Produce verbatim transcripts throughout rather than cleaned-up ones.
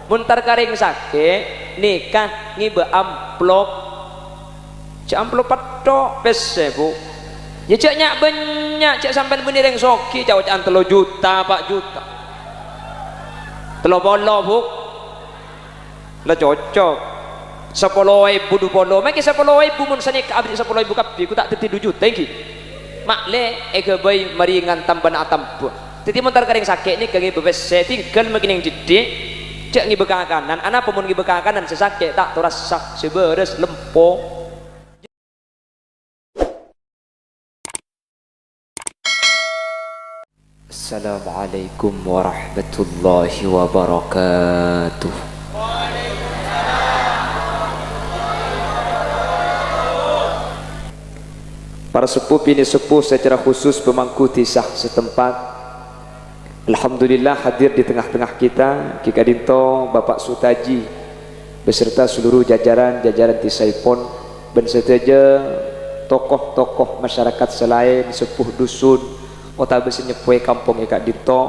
Mon tar ka rèng sakè', nèka ngibâ amplop. Jhâ' amplop pettho' pèssè, Bu. Yâ jhâ' nya'-bânnya', jhâ' sampèyan bânnè rèng soghi, ca'-oca'an tello juta, pa' juta. Tello polo, Bu. La cocok. Sapolo èbu, du polo. Mangkè sapolo èbu mon sanèka abâli sapolo èbu kabbhi, ghu ta' dhâddhi du juta, ènggi? Ma'lè èghâbây marèngan tambâna atamba. Dhâddhi mon tar ka rèng sakè' nèka ngibâ pèssè, tinggal makènèng dhiddhi', jhâ' ngibâ kakanan. Anapa mon ngibâ kakanan sè sakè' ta' torassa, sè bârâs lempo? Assalamualaikum warahmatullahi wabarakatuh. Para seppo binè' seppo secara khusus pemangku dhisa setempat. Alhamdulillah hadir di tengah-tengah kita, ghi' ka'dinto Bapak Sutaji beserta seluruh jajaran-jajaran dhisaèpon, bân sadhâjâ tokoh-tokoh masyarakat sè laèn, seppo dusun, otabâ sè nyeppowè kampong è ka'dinto.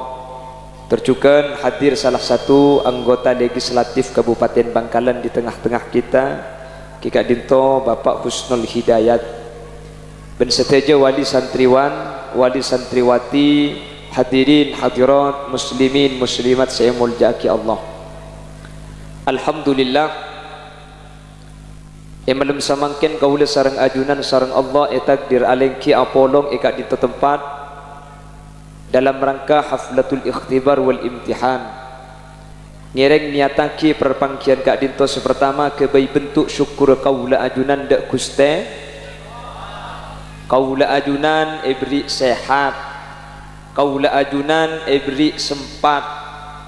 Tor jhughân hadir salah satu anggota legislatif Kabupaten Bangkalan di tengah-tengah kita, ghi' ka'dinto Bapak Husnul Hidayat. Bân sadhâjâ wali santriwan, wali santriwati, hadirin hadirat, muslimin muslimat sè èmoljâ'aghi Allah. Alhamdulillah, è malem samangkèn kaulâ sareng ajunan sareng Allah ètakdir alèngghi apolong è ka'dinto tempat dalam rangka haflatul ikhtibar wal imtihan. Ngèrèng nèyattaghi parpangghiyân ka'dinto sè partama ghâbây bentuk syukur kaulâ ajunan dâ' Ghustè. Kaulâ ajunan èberri' sehat. Kaulâ ajunan èberri' sempat.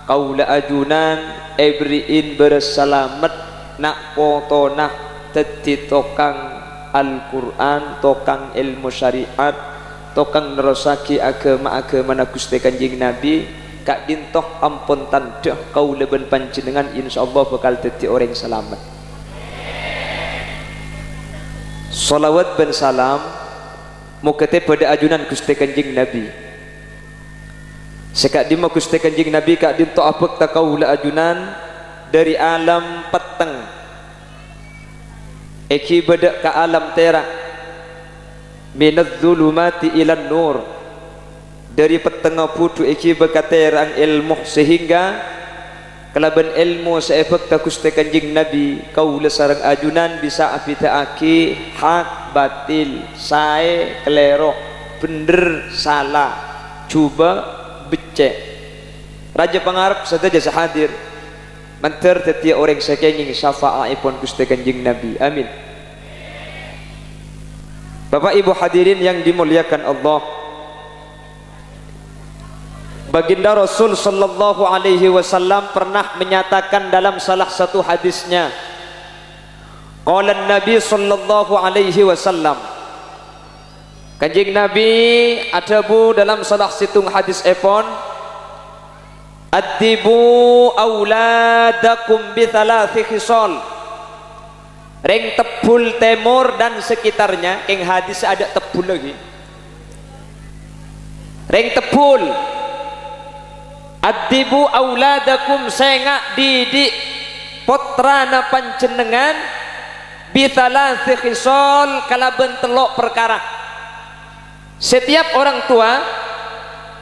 Kaulâ ajunan èberri'in bârâs salamet na' potona dhâddhi tokang Al-Qur'an, tokang èlmo syariat, tokang nerrossaghi aghâma-aghâmana Ghustè Kanjeng Nabi, ka'dinto ampon tandhâ kaulâ bân panjhennengngan insyaallah bhâkal dhâddhi orèng salamet. Shalawat bân salam moghâ tèbâ dâ' ajunan Ghustè Kanjeng Nabi. Sè ka'dimma Ghustè Kanjeng Nabi ka'dinto abhâkta kaulâ ajunan dâri alam petteng èghibâ dâ' ka alam tèra', minadz-dzulumati ilan nur, dâri pettengnga budhu èghibâ ka tèra'an èlmo, sehingga kalabân èlmo sè èbhâkta Ghustè Kanjeng Nabi, kaulâ sareng ajunan bisa abhidhâ'aghi hak batil, saè kalèro, bhendher sala, jhubâ' beccè'. Rajâ pangarep sadhâjâ sè hadir mandhâr dhâddhiyâ orèng sè kèngèng syafa'aèpon Ghustè Kanjeng Nabi. Amin. Bapak Ibu hadirin yang dimuliakan Allah, Baginda Rasul sallallahu alaihi wasallam pernah menyatakan dalam salah satu hadisnya, qala Nabi sallallahu alaihi wasallam, Kanjeng Nabi adhâbu dalam salah sèttong hadisèpon, "Addibu auladakum bi tsalatsi khisal." Rèng Tebbul Tèmor dan sekitarnya, kèng hadis adâ' Tebbul lagi. Rèng Tebbul, "Addibu auladakum," sènga' didik pottrana panjhennengngan, "bi tsalatsi khisal," kalabân tello' parkara. Setiap orang tua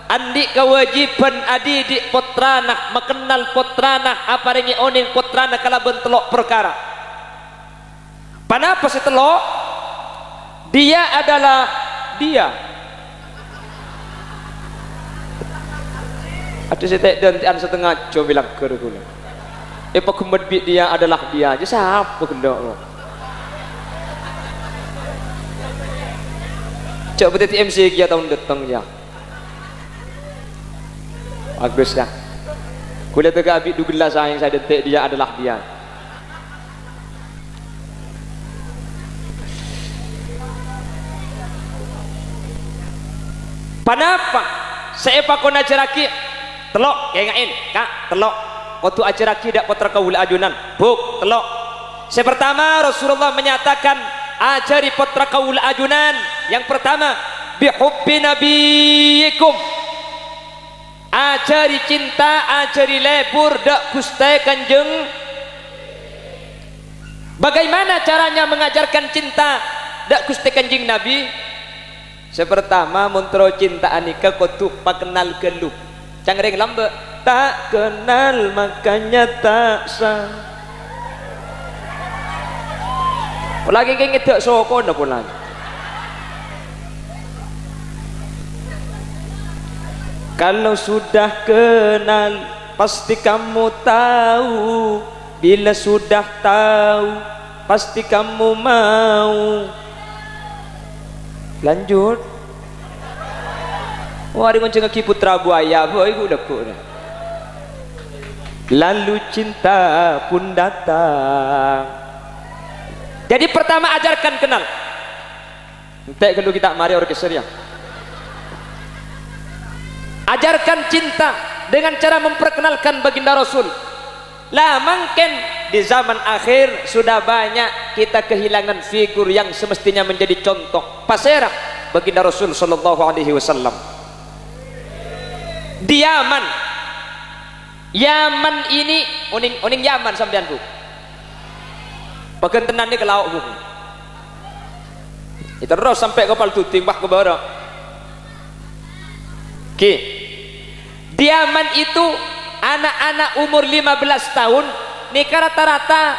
andi' kawâjibhân adidik pottrana, makennal pottrana, aparèngè onèng pottrana kalabân tello' parkara. Ponapa sè tello'? Dia adalah dia. Adhu sè ta' dântè'an satengnga jhâm èlangghâr kaulâ. Èpaghemmet bi' dia adalah dia. Jâ sapa ghellâ'? Jâ' bâdâ di M C kèya taon dâteng, yâ. Bagus, yâ. Kaulâ tèka abi' du ghellâ' saèng sè dântè' dia adalah dia. Ponapa sè èpakon ajhârraghi? Tello', kènga'è, Ka', tello'. Kodhu ajhârraghi dâ' pottra kaulâ ajunan. Bu', tello'. Sè partama, Rasulullah menyatakan, "Ajhâri pottra kaulâ ajunan." Yang pertama, "Bi hubbi nabiyyikum." Ajhâri cinta, ajhâri lebur dâ' Ghustè Kanjeng. Bagaimana caranya mengajarkan cinta dâ' Ghustè Kanjeng Nabi? Sè partama, mon terro cinta anèka kodhu pakennal ghâllu. Can rèng lambâ', "Ta' kennal, makanya ta' sa-," polana kèngèng dâ' sokona polana. Kalau sudah kenal, pasti kamu tahu. Bila sudah tahu, pasti kamu mau. Lanjut. Wah, arèya ngonjhângaghi putra buaya, boy, ghu-, lagghu'. Lalu cinta pun datang. Jadi, pertama, ajarkan kenal. Entè' ghâllu ghi' ta' marè orkes rèya. Ajarkan cinta dengan cara memperkenalkan baginda Rasul. Lah, mangkèn di zaman akhir sudah banyak kita kehilangan figur yang semestinya menjadi contoh. Pasèra? Baginda Rasul sallallahu alaihi wasallam. Di Yaman. Yaman ini, onèng, onèng Yaman sampèyan, Bu? Paghântènan nèka lao', Bu. Èterros sampè' ka Pal Duding, wah, ka bârâ'. Ghi. Di Yaman itu, anak-anak umur lima belas tahun nèka rata-rata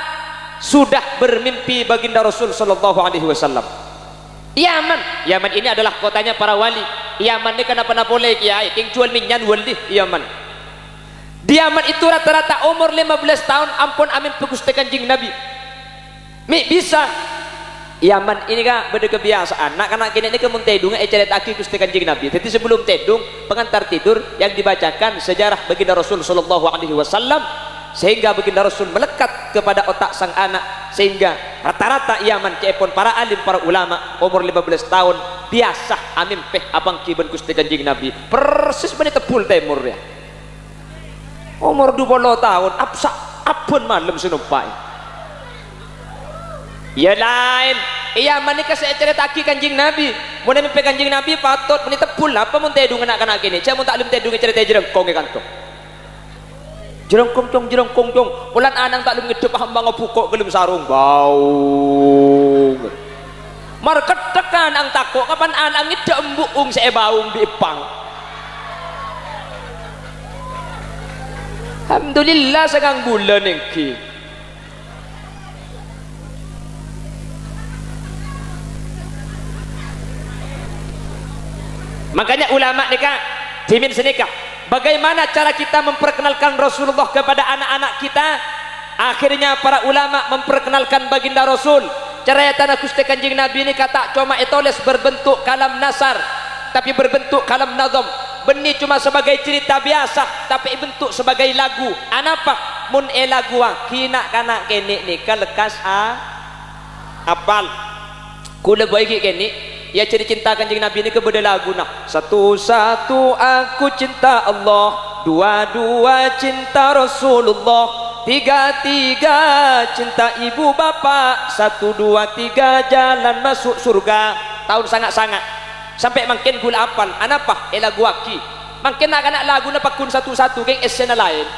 sudah bermimpi Baginda Rasul sallallahu alaihi wasallam. Yaman. Yaman ini adalah kotanya para wali. Yaman nèka napa-napa polè, kèyaè, kèng juwâl mènyan wali Yaman. Di Yaman itu rata-rata omor lima belas taon ampon amèmpè Ghustè Kanjeng Nabi. Mè' bisa. Yaman ini, Ka', bâdâ kabiyasaan, na'-kana' kènè' nèka mon tèdungnga ècarèta'aghi Ghustè Kanjeng Nabi. Dhâddhi, sebelum tèdung, pengantar tidur yang dibacakan sejarah Baginda Rasul sallallahu alaihi wasallam, sehingga Baginda Rasul melekat kepada otak sang anak, sehingga rata-rata Yaman, ca'èpon para alim, para ulama, omor lima belas taon, biyasa amèmpè apangghi bân Ghustè Kanjeng Nabi. Persis bânnè Tebbul Tèmor, yâ. Omor du polo taon, absa-, abbhân malem sè nompa'è. Yâ laèn, iyâ, panèka sè ècarèta'aghi Kanjeng Nabi. Mon èmèmpè Kanjeng Nabi, patot bânnè Tebbul, apa mon tèdung na'-kana' kènè'? Jhâ' mon ta' lem tèdung ècarèta'è jhârângkong è kanto. Jhârângkong, Cong, jhârângkong, Cong. Polana ana'na ta' lem ngeddhep, ah, emma ngabhuko' ka lem sarong. Baung. Mar ketthek ana'na tako', kapan ana'na ngeddhep embu'ung sè èbaung bi' eppang. Alhamdulillah, sangang bulân èngghi. Makanya ulama nèka dhimèn sanèka, bagaimana cara kita memperkenalkan Rasulullah kepada anak-anak kita? Akhirnya para ulama memperkenalkan baginda Rasul. Carètana Ghustè Kanjeng Nabi nèka ta' coma ètolès berbentuk kalam nasar, tapè berbentuk kalam nazam. Bânnè coma sebagai cerita biyasa, tapè èbentuk sebagai lagu. Anapa? Mon èlaguwaghi na'-kana' kènè' nèka lekkas a-, apal. Kaulâ bhâi ghi' kènè', yâ, jadi cinta Kanjeng Nabi nèka bâdâ laguna. Satu-satu aku cinta Allah, dua-dua cinta Rasulullah, tiga-tiga cinta ibu bapak, satu, dua, tiga jalan masuk surga. Taon sanga'-sanga'. Sampè' mangkèn kaulâ apal. Anapa? Èlaguwaghi. Mangkèn na'-kana' laguna pagghun satu-satu, kèng essèna laèn.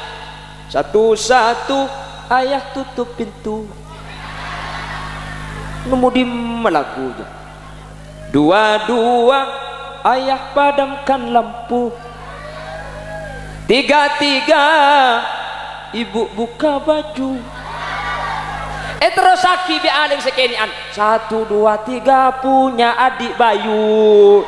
Satu-satu, ayah tutup pintu. Nemmo dimma lagu jâ. Dua-dua, ayah padamkan lampu. Tiga-tiga, ibu buka baju. Èterrossaghi bi' alèng sakènè'an. Satu, dua, tiga, punya adik Bayu.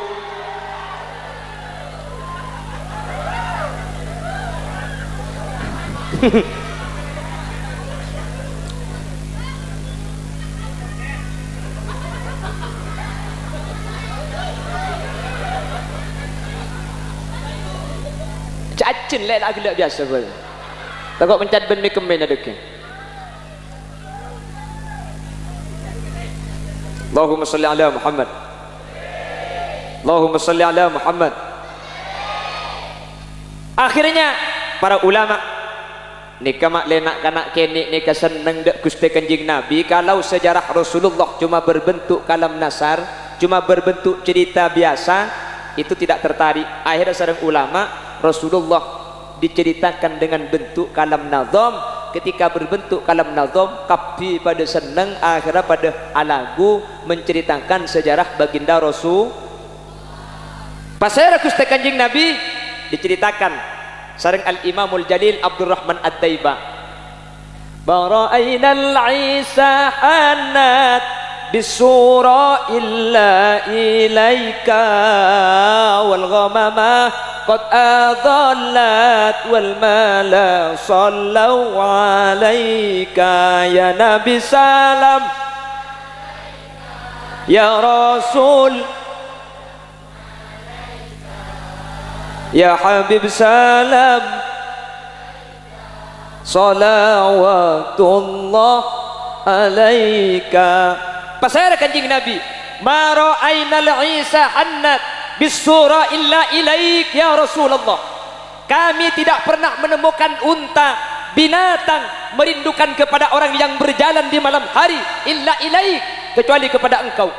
Jhâ' ajhân, lè', la ghellâ' biyasa, bâ. Tako' pencèt bân mè' kemmèna dhâggi'. Allahumma shalli ala Muhammad. Allahumma shalli ala Muhammad. Akhirnya, para ulama nèka ma'lè na'-kana' kènè' nèka senneng dâ' Ghustè Kanjeng Nabi. Kalau sejarah Rasulullah cuma berbentuk kalam nasar, cuma berbentuk cerita biasa, itu tidak tertarik. Akhirnya sareng ulama, Rasulullah diceritakan dengan bentuk kalam nazam. Ketika berbentuk kalam nazam, kabbhi padâ senneng, akhirnya padâ alagu menceritakan sejarah baginda Rasul. Pasèra Ghustè Kanjeng Nabi diceritakan sareng Al-Imamul Jalil Abdurrahman At-Taibah. ما رأينا العيس حنت بالسرى إلا إليك والغمامة قد أظلت والملا صلوا عليك يا نبي سلام يا رسول يا حبيب سلام صلوات الله عليك. Pasèra Kanjeng Nabi, ما رأينا العيس حنت بالسرى إلا إليك يا رسول الله. Kami tidak pernah menemukan unta, binatang, merindukan kepada orang yang berjalan di malam hari, إلا إليك, kecuali kepada engkau.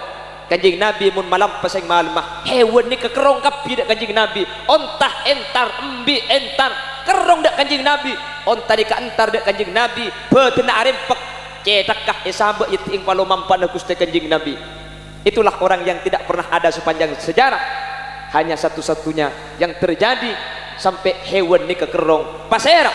Kanjeng Nabi mon malam pasèng malemma, hèwan nèka kerrong kabbhi dâ' Kanjeng Nabi. Onta entar, embi' entar, kerrong dâ' Kanjeng Nabi. Onta nèka entar dâ' Kanjeng Nabi, bâdâna arèmpek. Cèthakka èsabâ' èdhi'eng palomampana Ghustè Kanjeng Nabi. Itulah orang yang tidak pernah ada sepanjang sejarah. Hanya satu-satunya yang terjadi sampè' hèwan nèka kerrong. Pasèra?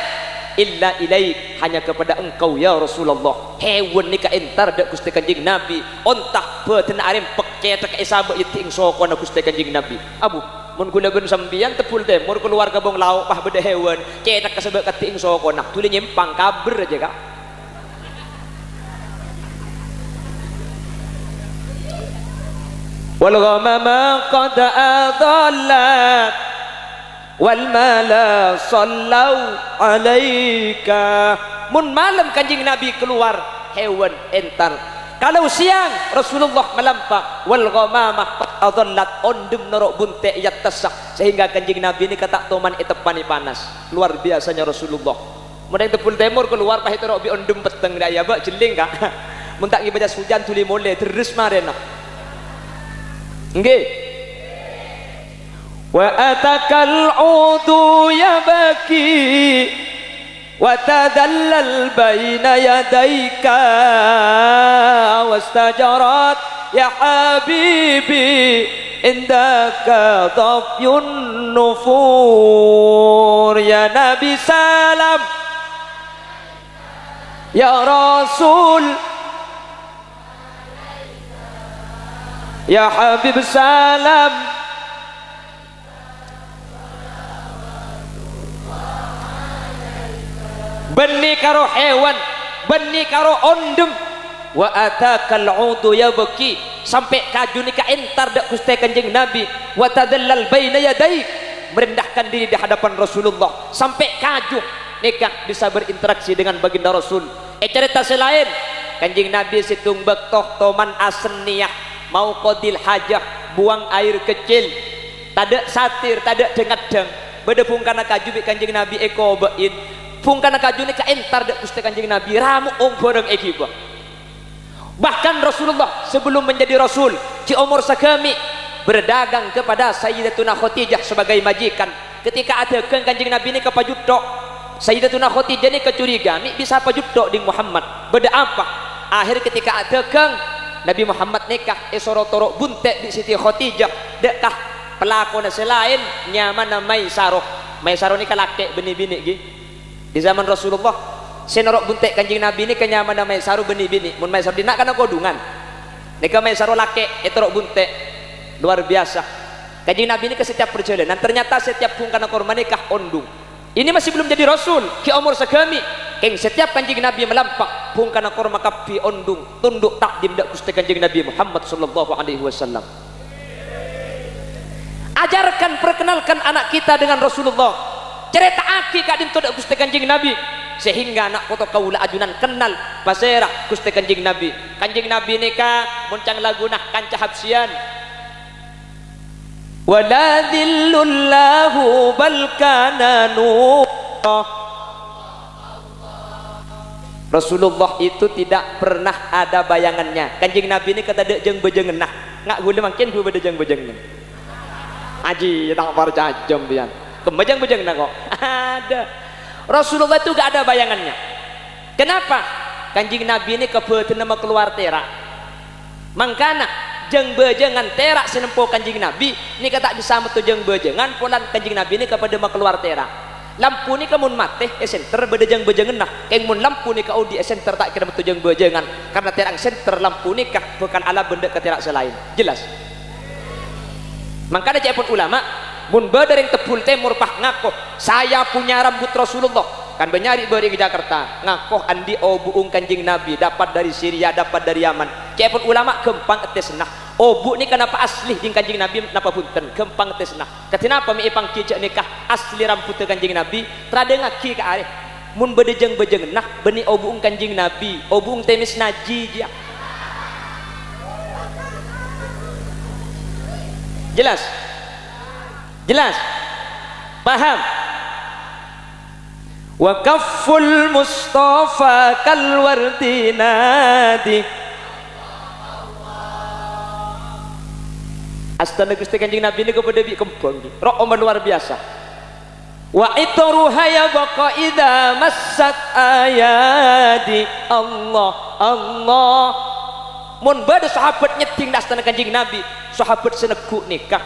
Illa ilaik, hanya kepada engkau ya Rasulullah. Hèwan nèka entar dâ' Ghustè Kanjeng Nabi. Onta bâdâna arèmpek, cèthakka èsabâ' èdhi'eng sokona Ghustè Kanjeng Nabi. Abu, mon ghulâ bân sampèyan Tebbul Tèmor kalowar ka Bong Lao', pas bâdâ hèwan, cèthakka sabâ' èdhi'eng sokona, dhuli nyèmpang kabhâr jâ, Ka'. والغمامة قد أظلت والملا صلوا عليك. Mon malem Kanjeng Nabi kalowar, hèwan entar. Kalau siang Rasulullah malampa, والغمامة قد أظلت, ondhem noro' buntè' è attassa, sehingga Kanjeng Nabi nèka ta' toman èteppanè panas. Luar biasanya Rasulullah. Mon è Tebbul Tèmor kalowar pas ètoro' bi' ondhem petteng, dâ' iyâ, Bâ', jhelling, Ka'. Mon ta' ngibâ jas hujan dhuli molè, dherres marèna. Èngghi. وأتاك العود يبكي وتذلل بين يديك واستجرت يا حبيبي عندك ظبي النفور يا نبي سلام يا رسول يا حبيب سلام Bânnè karo hèwan, bânnè karo ondhem. Wa atakal udu yabki, sampè' kaju nèka entar dâ' Ghustè Kanjeng Nabi. Wa tadallal baina yadai, merendahkan diri di hadapan Rasulullah. Sampè' kaju nèka bisa berinteraksi dengan baginda Rasul. È carèta sè laèn, Kanjeng Nabi sèttong bâkto toman asennèya, mau qadil hajah, buang air kecil. Tadâ' satir, tadâ' dhâng-ngèddhâng. Bâdâ bhungkana kaju bi' Kanjeng Nabi èkobâ'in. Bhungkana kaju nèka entar dâ' Ghustè Kanjeng Nabi, ramo'ong bhârâng èghibâ. Bahkan Rasulullah sebelum menjadi Rasul, di umur saghâmi', berdagang kepada Sayyidatuna Khadijah sebagai majikan. Ketika adhâghâng Kanjeng Nabi nèka pajuttho', Sayyidatuna Khadijah nèka curiga, mè' bisa pajuttho' ding Muhammad. Bâdâ apa? Akhèr ketika adhâghâng, Nabi Muhammad nèka èsoro toro' buntè' bi' Siti Khadijah, dâ' ka palakona sè laèn nyamana Maisarah. Maisarah nèka lakè' bânnè binè', ghi. Di zaman Rasulullah, sè noro' buntè' Kanjeng Nabi nèka nyamana Maisarah bânnè binè'. Mon Maisarah dinna' kan kodhungan. Nèka Maisarah lakè' ètoro' buntè'. Luar biasa. Kanjeng Nabi nèka setiap perjalanan, ternyata setiap bhungkana korma nèka ondhung. Ini masih belum jadi Rasul, ghi' omor saghâmi'. Kèng setiap Kanjeng Nabi malampa, bhungkana korma kabbhi ondhung, tunduk takdim dâ' Ghustè Kanjeng Nabi Muhammad sallallahu alaihi wasallam. Ajarkan, perkenalkan anak kita dengan Rasulullah. Carèta'aghi ka'dinto dâ' Ghustè Kanjeng Nabi, sehingga ana' poto kaulâ ajunan kennal pasèra Ghustè Kanjeng Nabi. Kanjeng Nabi nèka mon ca'na laguna Kanca Habsyian. Wala dhillullahu bal kana nura. Rasulullah itu tidak pernah ada bayangannya. Kanjeng Nabi nèka tadâ' jâng-bâjânganna. Nga' ghulâ mangkèn ghu bâdâ jâng-bâjângan. Aji, ta' parcajâ sampèyan. Kemma jâng-bâjângnga ko'? Ada. Rasulullah itu gak ada bayangannya. Kenapa? Kanjeng Nabi ini kabâdâna makalowar tèra'. Mangkana, jâng-bâjângan tèra' sè nempo Kanjeng Nabi nèka ta' bisa metto jâng-bâjângan, polana Kanjeng Nabi nèka padâ makalowar tèra'. Lampu nèka mon matè, èsenter bâdâ jâng-bâjânganna. Kèng mon lampu nèka odi' èsenter ta' kèra metto jâng-bâjângan, karna tèra' senter lampu nèka bhâkal alabân dâ' ka tèra' sè laèn. Jelas? Mangkana ca'èpon ulama, mon bâdâ rèng Tebbul Tèmor pas ngako, "Saya punya rambut Rasulullah." Kan bânnya' rè' bâri' ka Jakarta, ngako andi' obu'eng Kanjeng Nabi, dapat dari Syria, dapat dari Yaman. Ca'èpon ulama ghâmpang ètèsna. Obu' nèka napa asli jhâng Kanjeng Nabi napa bhunten, ghâmpang ètèsna. Kadhi napa mè' èpangghi jhâ' nèka asli rambuddhâ Kanjeng Nabi? Tadângngaghi ka arè. Mon bâdâ jâng-bâjânganna, bânnè obu'eng Kanjeng Nabi, obu'eng tèmès najhi jiyâ. Jelas? Jelas? Paham? Wa kafful Mustafa kal wardi nadi. Astana Ghustè Kanjeng Nabi nèko padâ bi' kembhâng, ro'om luar biasa. Wa ithruha yabqa idza massat ayadi. Allah, Allah. Mon bâdâ sahabat nyeddhing dâ' astana Kanjeng Nabi, sahabat sè neggu' nèka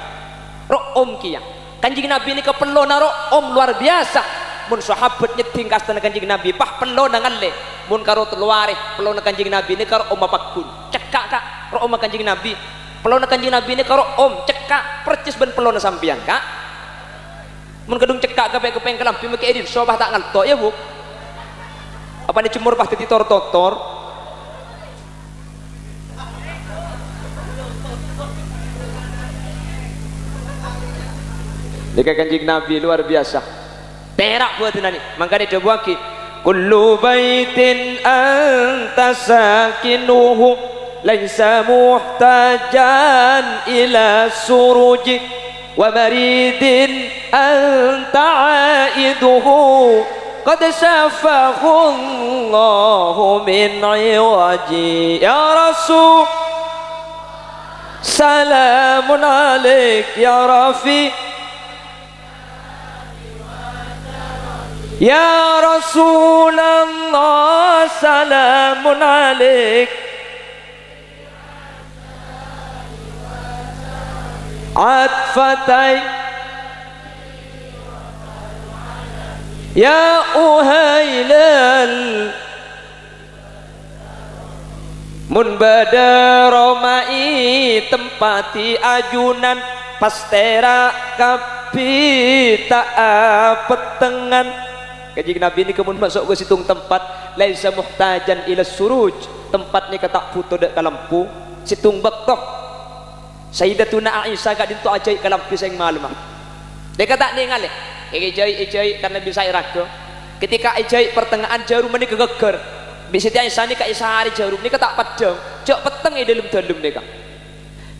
ro'om kèya. Kanjeng Nabi nèka pellona ro'om luar biasa. Mon sahabat nyeddhing ka astana Kanjeng Nabi, pas pellona ngallè. Mon karo tello arè, pellona Kanjeng Nabi nèka ro'omma pagghun. Cekka', Ka', ro'omma Kanjeng Nabi. Pellona Kanjeng Nabi nèka ro'om, cekka', percis bân pellona sampèyan, Ka'. Mon kadhung cekka' ka pè'-, ka pèng kalambhi makè è dinso pas ta' nganto', iyâ, Bu'? Apa nè jemmor pas dhâddhi tor-totor? Nèka Kanjeng Nabi luar biasa. Tèra' bâdâna nè, mangkana èdhâbuwaghi, "Kullu baitin anta sakinuhu laisa muhtajan ila suruji." Wa maridin anta aiduhu qad syafahu Allahu min iwaji. Ya Rasul, salamun alaik, ya Rafi. Ya Rasulullah, salamun alaik. Atfatai. Ya Uhailal. Mon bâdâ roma'i tempati ajunan, pas tèra' kabbhi ta' apettengngan. Kanjeng Nabi nèka mon maso' ka sèttong tempat, laisa muhtajan ila suruj, tempat nèka ta' bhuto dâ' ka lampu, sèttong bâkto. Sayyidatuna Aisyah ka'dinto ajhâi' kalambhi sèng malemma. Nèka ta' nèngalè, èjhâi'-èjhâi' karna bisa èraghâ. Ketika èjhâi' partengnga'an jhârum nèka ghâggâr. Bi' Siti Aisyah nèka èsarè jhârum nèka ta' peddhâng, jhâ' petteng è dâlem-dâlem nèka.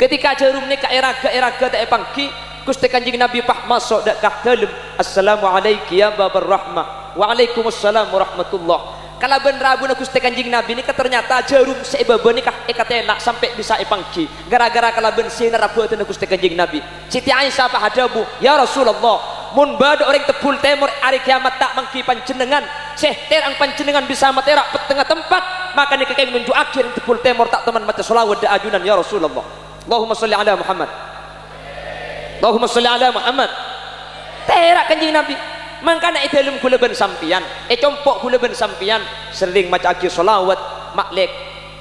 Ketika jhârum nèka èraghâ-èraghâ ta' èpangghi, Ghustè Kanjeng Nabi pas maso' dâ' ka dâlem. "Assalamu alaiki ya babar rahmah." "Waalaikumsalam warahmatullah." Kalabân rabuna Ghustè Kanjeng Nabi nèka ternyata jhârum sè è bâbâ nèka èkatèla' sampè' bisa èpangghi. Gara-gara kalabân sinarra bâdânna Ghustè Kanjeng Nabi. Siti Aisyah pas adhâbu, "Ya Rasulullah, mon bâdâ orèng Tebbul Tèmor arè kèyamat ta' mangghi panjhennengngan, sè tèra' panjhennengngan bisa matèra' pettengnga tempat, maka nèka kèng nunju'aghi orèng Tebbul Tèmor ta' toman maca shalawat dâ' ajunan, ya Rasulullah." Allahumma shalli ala Muhammad. Allahumma shalli ala Muhammad. Tèra' Kanjeng Nabi. Mangkana è dâlem ghulâ bân sampèyan, è compo' ghulâ bân sampèyan, serrèng maca'aghi shalawat, ma'lè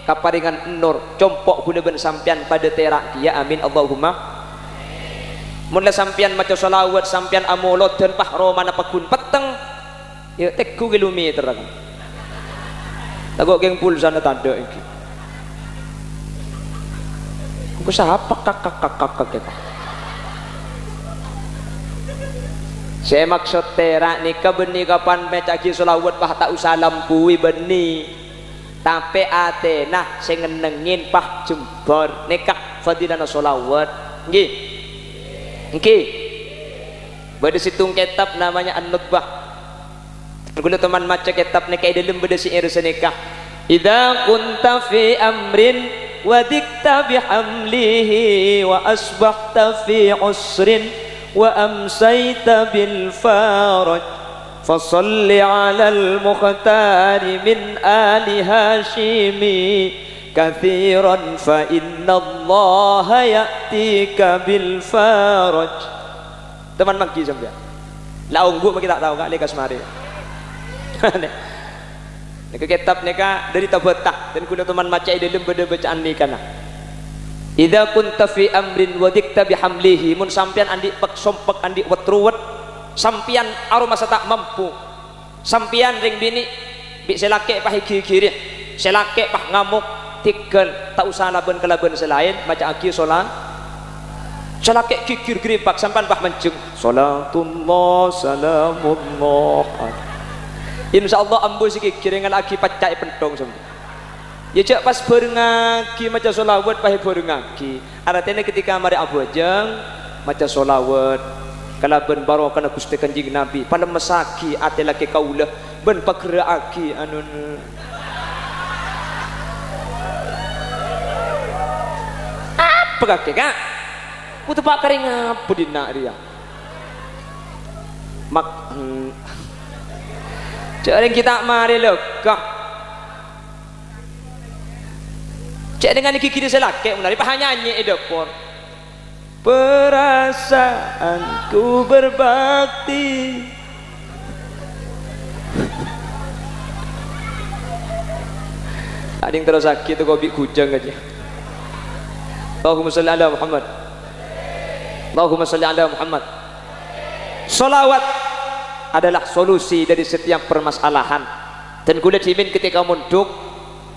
kaparèngan ennor, compo' ghulâ bân sampèyan padâ tèra' kèya. Amin, Allahumma. Mon la sampèyan maca shalawat, sampèyan amolodhân, pas romana pagghun petteng, ya, teggu kilometer, kan. Tako' kèng pulsana tadâ' ènggi. Engko' sapa kak, kak, kak, kak, kak, kak? Sè maksod tèra' nèka bânnè kapan maca'aghi shalawat, pas ta' osa lampuwi bânnè. Tapè atèna sè ngennengngè pas jembhâr. Nèka fadilana shalawat. Ènggi? Ènggi? Bâdâ sèttong kètab namanya An-Nukhbah. Ghulâ toman maca kètab nèka, è dâlem bâdâ syi'ir sanèka. "Idza kunta fi amrin wa dhikta bihamlihi wa asbahta fi usrin وأمسيت بالفرج، فصل على المختار من آل هاشم كثيرا، فإن الله يأتيك بالفرج. Teman mangghi sampèyan. La ongghu mangkè ta' tao, Ka', lè kasmarè. Nèka kètab nèka dhâri Tabata, dan kaulâ toman maca è dhâlem bâdâ bâcaan nèkana. "Idza kunta fi amrin wa dhiqta bi hamlihi," mon sampèyan andi' pek-, sompek, andi' wet-ruwet, sampèyan aromasa ta' mampu, sampèyan rèng binè', bi' sè lakè' pas èghighiri, sè lakè' pas ngamok, tèghâl, ta' osa labân kalabân sè laèn, maca'aghi sola-, Sè lakè' ghighir gheribak, sampèyan pas manjheng. Shalatullah, salamullah. Insyaallah ambu sè ghighir èngalla'aghi pacca' è penthong sampèyan. Iyâ jhâ' pas bhârengngaghi maca sholawat, pas èbhârengngaghi. Artèna ketika marè abhâjâng, maca sholawat. Kalabân barokana Ghustè Kanjeng Nabi, palemmessaghi atè lakè' kaulâ, bân pagerra'aghi anona. Apa kakè, Ka'? Kodhu pakarè ngabâ dinna' rèya. Mak-, hmm. Jhâ' rèng ghi' ta' marè lèkka. Cè' dengan ghighiri sè lakè', mon arè pas nyanyi è dâpor. Perasaanku berbakti. Tadhing terrosaghi toko bi' ghujâng kajâ. Allahumma shalli ala Muhammad. Allahumma shalli ala Muhammad. Sholawat adalah solusi dari setiap permasalahan. Dan kaulâ dhimèn ketika mondhuk,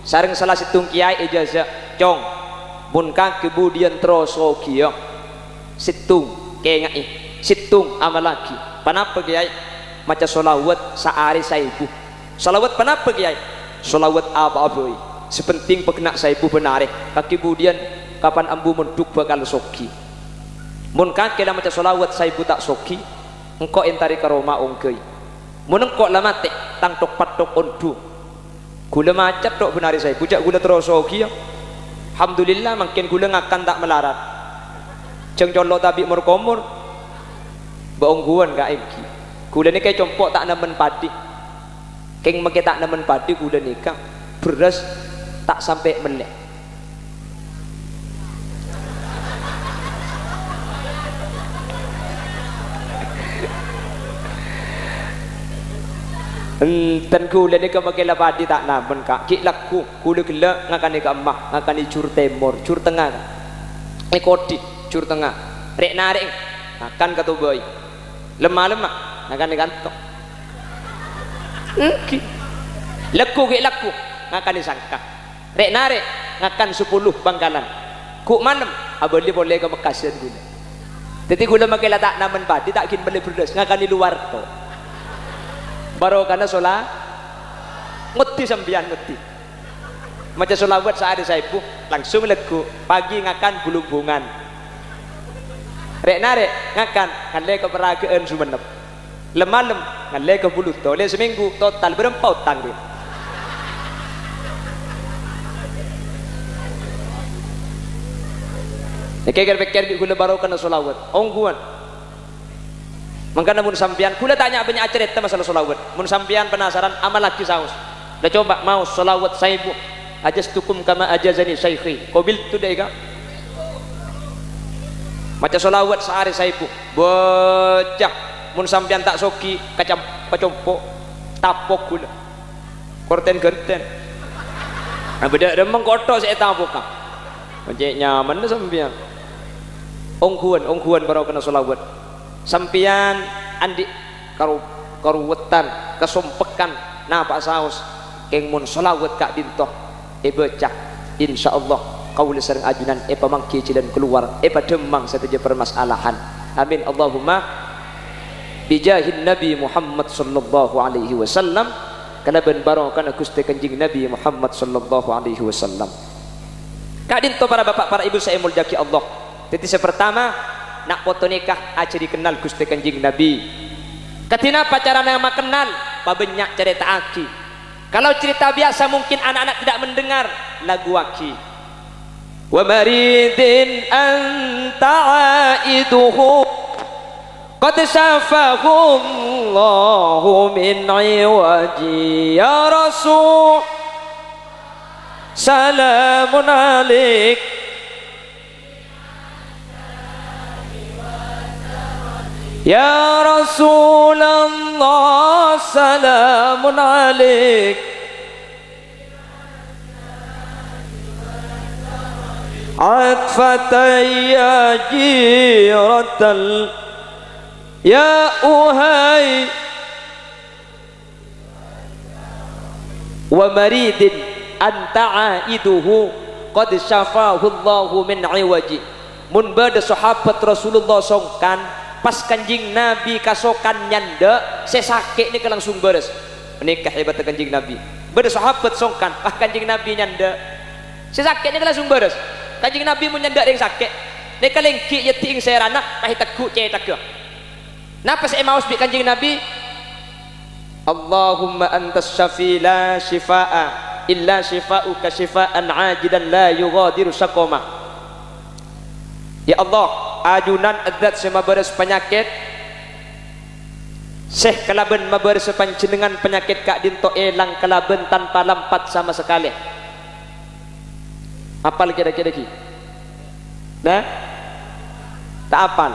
sareng sala sèttong kèyaè èjhâzâ', "Cong, mon kakè budiyân terro soghiyâ." Sèttong, kènga'è. Sèttong, amallaghi. Ponapa, Kèyaè? Maca sholawat saarè saèbu. Sholawat ponapa, Kèyaè? Sholawat apa'a bhâi. Sè pentèng paghenna' saèbu bân arè. Kakè budiyân, kapan ambu mondhuk bhâkal soghi. Mon kakè la maca sholawat saèbu ta' soghi, engko' èntarè ka roma ongghâi. Mon engko' la matè, tang thok-patthok onḍhu. Ghulâ macet tok bân arè saèbu, jhâ' ghulâ terro soghiyâ. Alhamdulillah, mangkèn ghulâ ngakan ta' malarat. Jhâng colo' ta' bi' mor-komor. Bâ' ongghuwân, Ka', èngghi. Ghulâ nèka compo' ta' nemmen paḍi. Kèng mangkè ta' nemmen paḍi ghulâ nèka, bherrâs ta' sampè' mellè. Enten ghulâ nèka mangkè la paḍi ta' nemmen, Ka'. Ghi' lagghu, ghulâ ghellâ' ngakanè ka emma, ngakanè jur tèmor, jur tengnga, Ka'. È kodhi, jur tengnga. Rè'-narè', ngakan kato bhâi. Lem-malemma, ngakanè kanto. Èngghi. Lagghu ghi' lagghu, ngakanè sangka. Rè'-narè', ngakan sapolo Bangkalan. Ghu' malem, abâli polè ka Mekkasân ghulâ. Dhâddhi ghulâ mangkè la ta' nemmen paḍi, ta' ghin mellè bherrâs, ngakanè lowar to. Barokana shola-, ngoḍḍhi sampèyan, ngoḍḍhi. Maca sholawat saarè saèbu, langsung lagghu. Pagi ngakan bulumbungan. Rè'-narè' ngakan, ngallè ka Paragâ'ân Songennep. Lem-malem, ngallè ka Buluto. Lè' samènggu, total bârâmpa otang, rè'? Nèka kèr-pèkkèr bi' ghulâ barokana sholawat. Ongghuwân. Mangkana mon sampèyan, ghulâ ta' nya'-bânnya' acarèta masalah sholawat. Mon sampèyan penasaran, amallaghi saos. La coba maos sholawat saèbu. "Ajaztukum kama ajazani syaikhi." Qabiltu, dâ' èka. Maca sholawat saarè saèbu. Bâca. Mon sampèyan ta' soghi, kacam-, kacompo'. Tapok ghulâ. Kortèn-ghântèn. Nah, bâdâ remmeng kotho sè ètapoka. Mon cè' nyamanna sampèyan. Ongghuwân, ongghuwân barokana sholawat. Sampèyan andi' karu-, karuwettan, kasompekan, napa'a saos, kèng mon sholawat ka'ḍinto èbâca, insyaallah kaulâ sareng ajunan èpamangghi jhâlân kalowar, èpaḍhâmmang sadhâjâ parmasalahan. Amin, Allahumma bijahin Nabi Muhammad sallallahu alaihi wasallam, kalabân barokana Ghustè Kanjeng Nabi Muhammad sallallahu alaihi wasallam. Ka'ḍinto para bapa', para ibu sè èmoljâ'aghi Allah. Dhâddhi sè partama, na' poto nèka ajhâri kennal Ghustè Kanjeng Nabi. Kadhi napa carana makennal? Pabânnya' carèta'aghi. Kalau cerita biasa mungkin anak-anak tidak mendengar, laguwaghi. Wa maridin anta aiduhu. قد شفاه الله من عوجي. يا رسول، سلام عليك. يا رسول الله، سلام عليك. عطفة يا جيرة ال-، يا أهي. ومريض أنت عائده قد شفاه الله من عوجي. Mon bâdâ sahabat Rasulullah songkan, pas Kanjeng Nabi kasokan nyandhâ', sè sakè' nèka langsung bârâs. Nèka hebatta Kanjeng Nabi. Bâdâ sahabat songkan, pas Kanjeng Nabi nyandhâ', sè sakè' nèka langsung bârâs. Kanjeng Nabi mon nyandhâ' rèng sakè', nèka lèngghi' èyèddi'eng sèrana, pas ètegghu' cèthagghâ. Napa sè èmaos bi' Kanjeng Nabi? "Allahumma antas syafi la syifaa'a illa syifa'uka syifa'an ajilan la yughadiru saqama." Ya Allah, ajunan Zat sè mabârâs panyakèt, sè kalabân mabârâssa Panjhennengngan panyakèt ka'dinto èlang kalabân tanpa lampat sama sakalè. Apal kèra-kèra ghi? Nah? Ta' apal?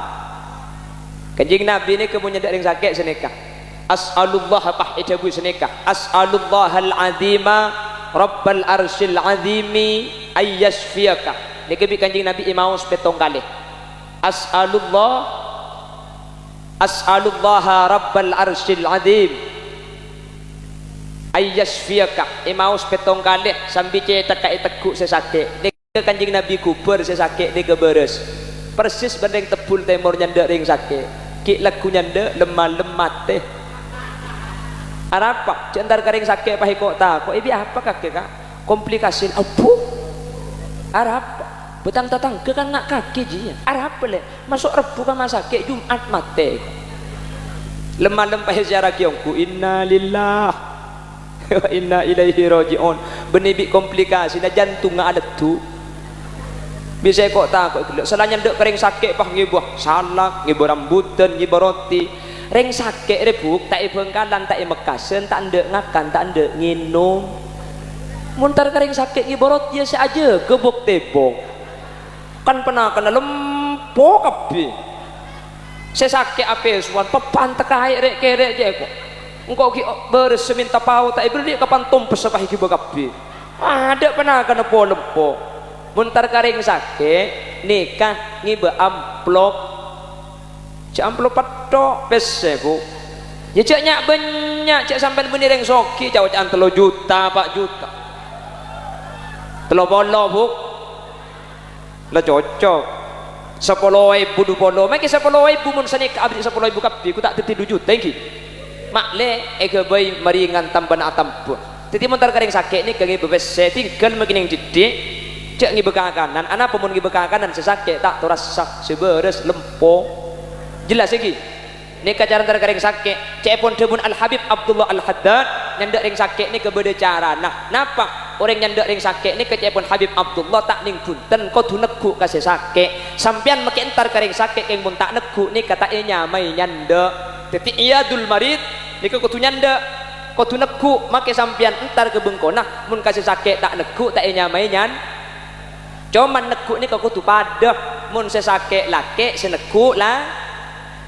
Kanjeng Nabi nèka mon nyandhâ' rèng sakè' sanèka. As'alullah, pas èdhâbu sanèka. "As'alullahal azima rabbal arsyil azimi ayyasyfiyaka." Nèka bi' Kanjeng Nabi èmaos pèttong kalè. "As'alullah, as'alullaha rabbal arsyil azim ayyasyfiyaka." Èmaos pèttong kalè sambi cèthagghâ ètegghu' sè sakè'. Nèka Kanjeng Nabi ghubâr sè sakè' nèka bârâs. Persis bân rèng Tebbul Tèmor nyandhâ' rèng sakè'. Ghi' lagghu nyandhâ', lem-malem matè. Arapa? Jhâ' entar ka rèng sakè' pas èko'-tako'. "Èbi apa kakè, Ka'?" "Komplikasi." "Abbhu! Arapa? Bâtang tatangghâ kan nga' kakè jiyâ. Arapa, Lè'? Maso' Rebbhu ka ma' sakè', Jum'at matè." Lem-malem pas èziaraghi ongghu, "Innalillah wa inna ilaihi raji'un." Bânnè bi' komplikasina, jantongnga aleddhu. Bisa èko'-tako' ghellâ'. Sala nyandhâ' ka rèng sakè' pas ngèbâ salak, ngèbâ rambutan, ngèbâ roti. Rèng sakè' rè, Bu', ta' è Bhângkalan, ta' è Mekkasân, ta' endâ' ngakan, ta' endâ' ngènom. Mon entar ka rèng sakè' ngèbâ roti, yâ sè ajâgâ bok-tèbok. Kan panakanna lempo kabbhi. Sè sakè' apèsowan, pèbân tekaè rè'-kèrè' jiyâ, kok. Engko' ghi' bârâs sè mènta pao ta' èberri', kapan tompessa pas èghibâ kabbhi. Adâ' panakanna po-lempo. Mon entar ka rèng sakè', nèka ngèbâ amplop. Jhâ' amplop pettho' pèssè, Bu'. Yâ jhâ' nya'-bânnya', jhâ' sampèyan bânnè rèng soghi, ca'-oca'an tello juta, pa' juta. Tello polo, Bu'. La cocok. Sapolo èbu, du polo. Mangkè sapolo èbu mon sanèka abit sapolo èbu kabbhi, ghu ta' dhâddhi du juta, ènggi? Ma'lè èghâbây marèngan tambâna atamba. Dhâddhi mon entar ka rèng sakè' nèka ngèbâ pèssè, tinggal makènèng dhiddhi', jhâ' ngèbâ kakanan. Anapa mon ngèbâ kakanan sè sakè' ta' torassa, sè bârâs lempo? Jelas, ènggi? Nèka cara entar ka rèng sakè'. Ca'èpon dhâbuna Al-Habib Abdullah Al-Haddad, nyandhâ' rèng sakè' nèka bâdâ carana. Napa? Orèng nyandhâ' rèng sakè' nèka ca'èpon Habib Abdullah ta' nèng bhunten, kodhu negghu' ka sè sakè'. Sampèyan makè entar ka rèng sakè' kèng mon ta' negghu' nèka ta' ènyamaè nyandhâ'. Dhâddhi iyadul marid nèka kodhu nyandhâ', kodhu negghu', makè sampèyan entar ka bengkona, mon ka sè sakè' ta' negghu' ta' ènyamaè nyan-, Coma negghu' nèka kodhu padâ. Mon sè sakè' lakè', sè negghu' la-,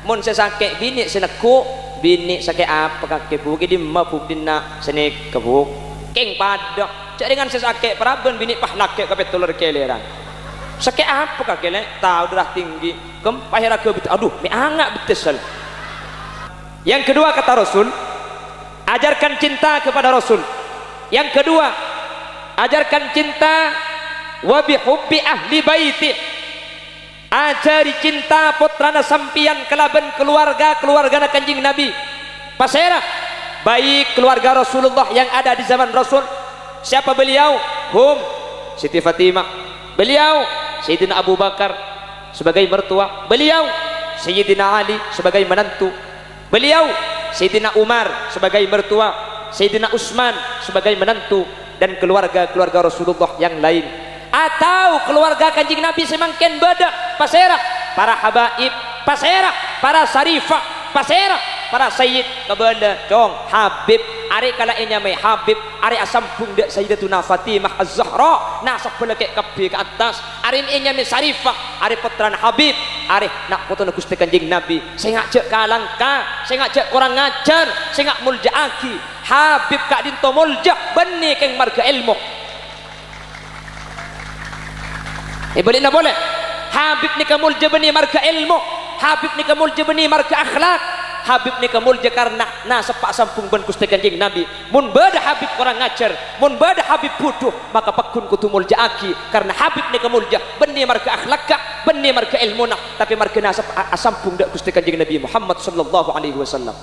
mon sè sakè' binè', sè negghu' binè'. Sakè' apa kakè, Bu'? È dimma, Bu', dinna' sanèka, Bu'? Kèng padâ. Jhâ' rèngan sè sakè' paraban binè' pas lakè' kapètto lèr-kèlèran. Sakè' apa kakè, Lè'? Tao, darah tinggi. Kempa hèra gabit. Aduh, mè' anga' bettessa. Yang kedua, kata Rasul, ajarkan cinta kepada Rasul. Yang kedua, ajarkan cinta wa bihubbi ahli baiti. Ajhâri cinta pottrana sampèyan kalabân kaluwarga-kaluwargana Kanjeng Nabi. Pasèra? Baik keluarga Rasulullah yang ada di zaman Rasul. Siapa beliau? Hum, Siti Fatimah. Beliau, Sayyidina Abu Bakar sebagai mertua. Beliau, Sayyidina Ali sebagai menantu. Beliau, Sayyidina Umar sebagai mertua, Sayyidina Utsman sebagai menantu, dan keluarga-keluarga Rasulullah yang lain. Atau keluarga Kanjeng Nabi sè mangkèn bâdâ, pasèra? Para habaib, pasèra? Para sarifah, pasèra? Para sayyid, kabâlâ, cong, Habib. Arè kala ènyamaè Habib, arè asambhung dâ' Sayyidatuna Fatimah Az-Zahra, nasabbhâ lakè' kabbhi ka attas. Arè ènyamaè sarifah, arè pottrana Habib, arè na' potona Ghustè Kanjeng Nabi. Sènga' jhâ' kalangka, sènga' jhâ' korang ajhâr, sènga' molja'aghi. Habib ka'dinto molja, bânnè kèng marghâ èlmo. Èbâli'na polè, Habib nèka molja bânnè marghâ èlmo, Habib nèka molja bânnè marghâ akhlak, Habib nèka molja karna nasebbhâ asambhung bân Ghustè Kanjeng Nabi. Mon bâdâ Habib korang ajhâr, mon bâdâ Habib bhudhu, maka pagghun kodhu molja'aghi, karna Habib nèka molja bânnè marghâ akhlakka, bânnè marghâ èlmona, tapè marghâ nasebbhâ a-, asambhung dâ' Ghustè Kanjeng Nabi Muhammad sallallahu alaihi wasallam.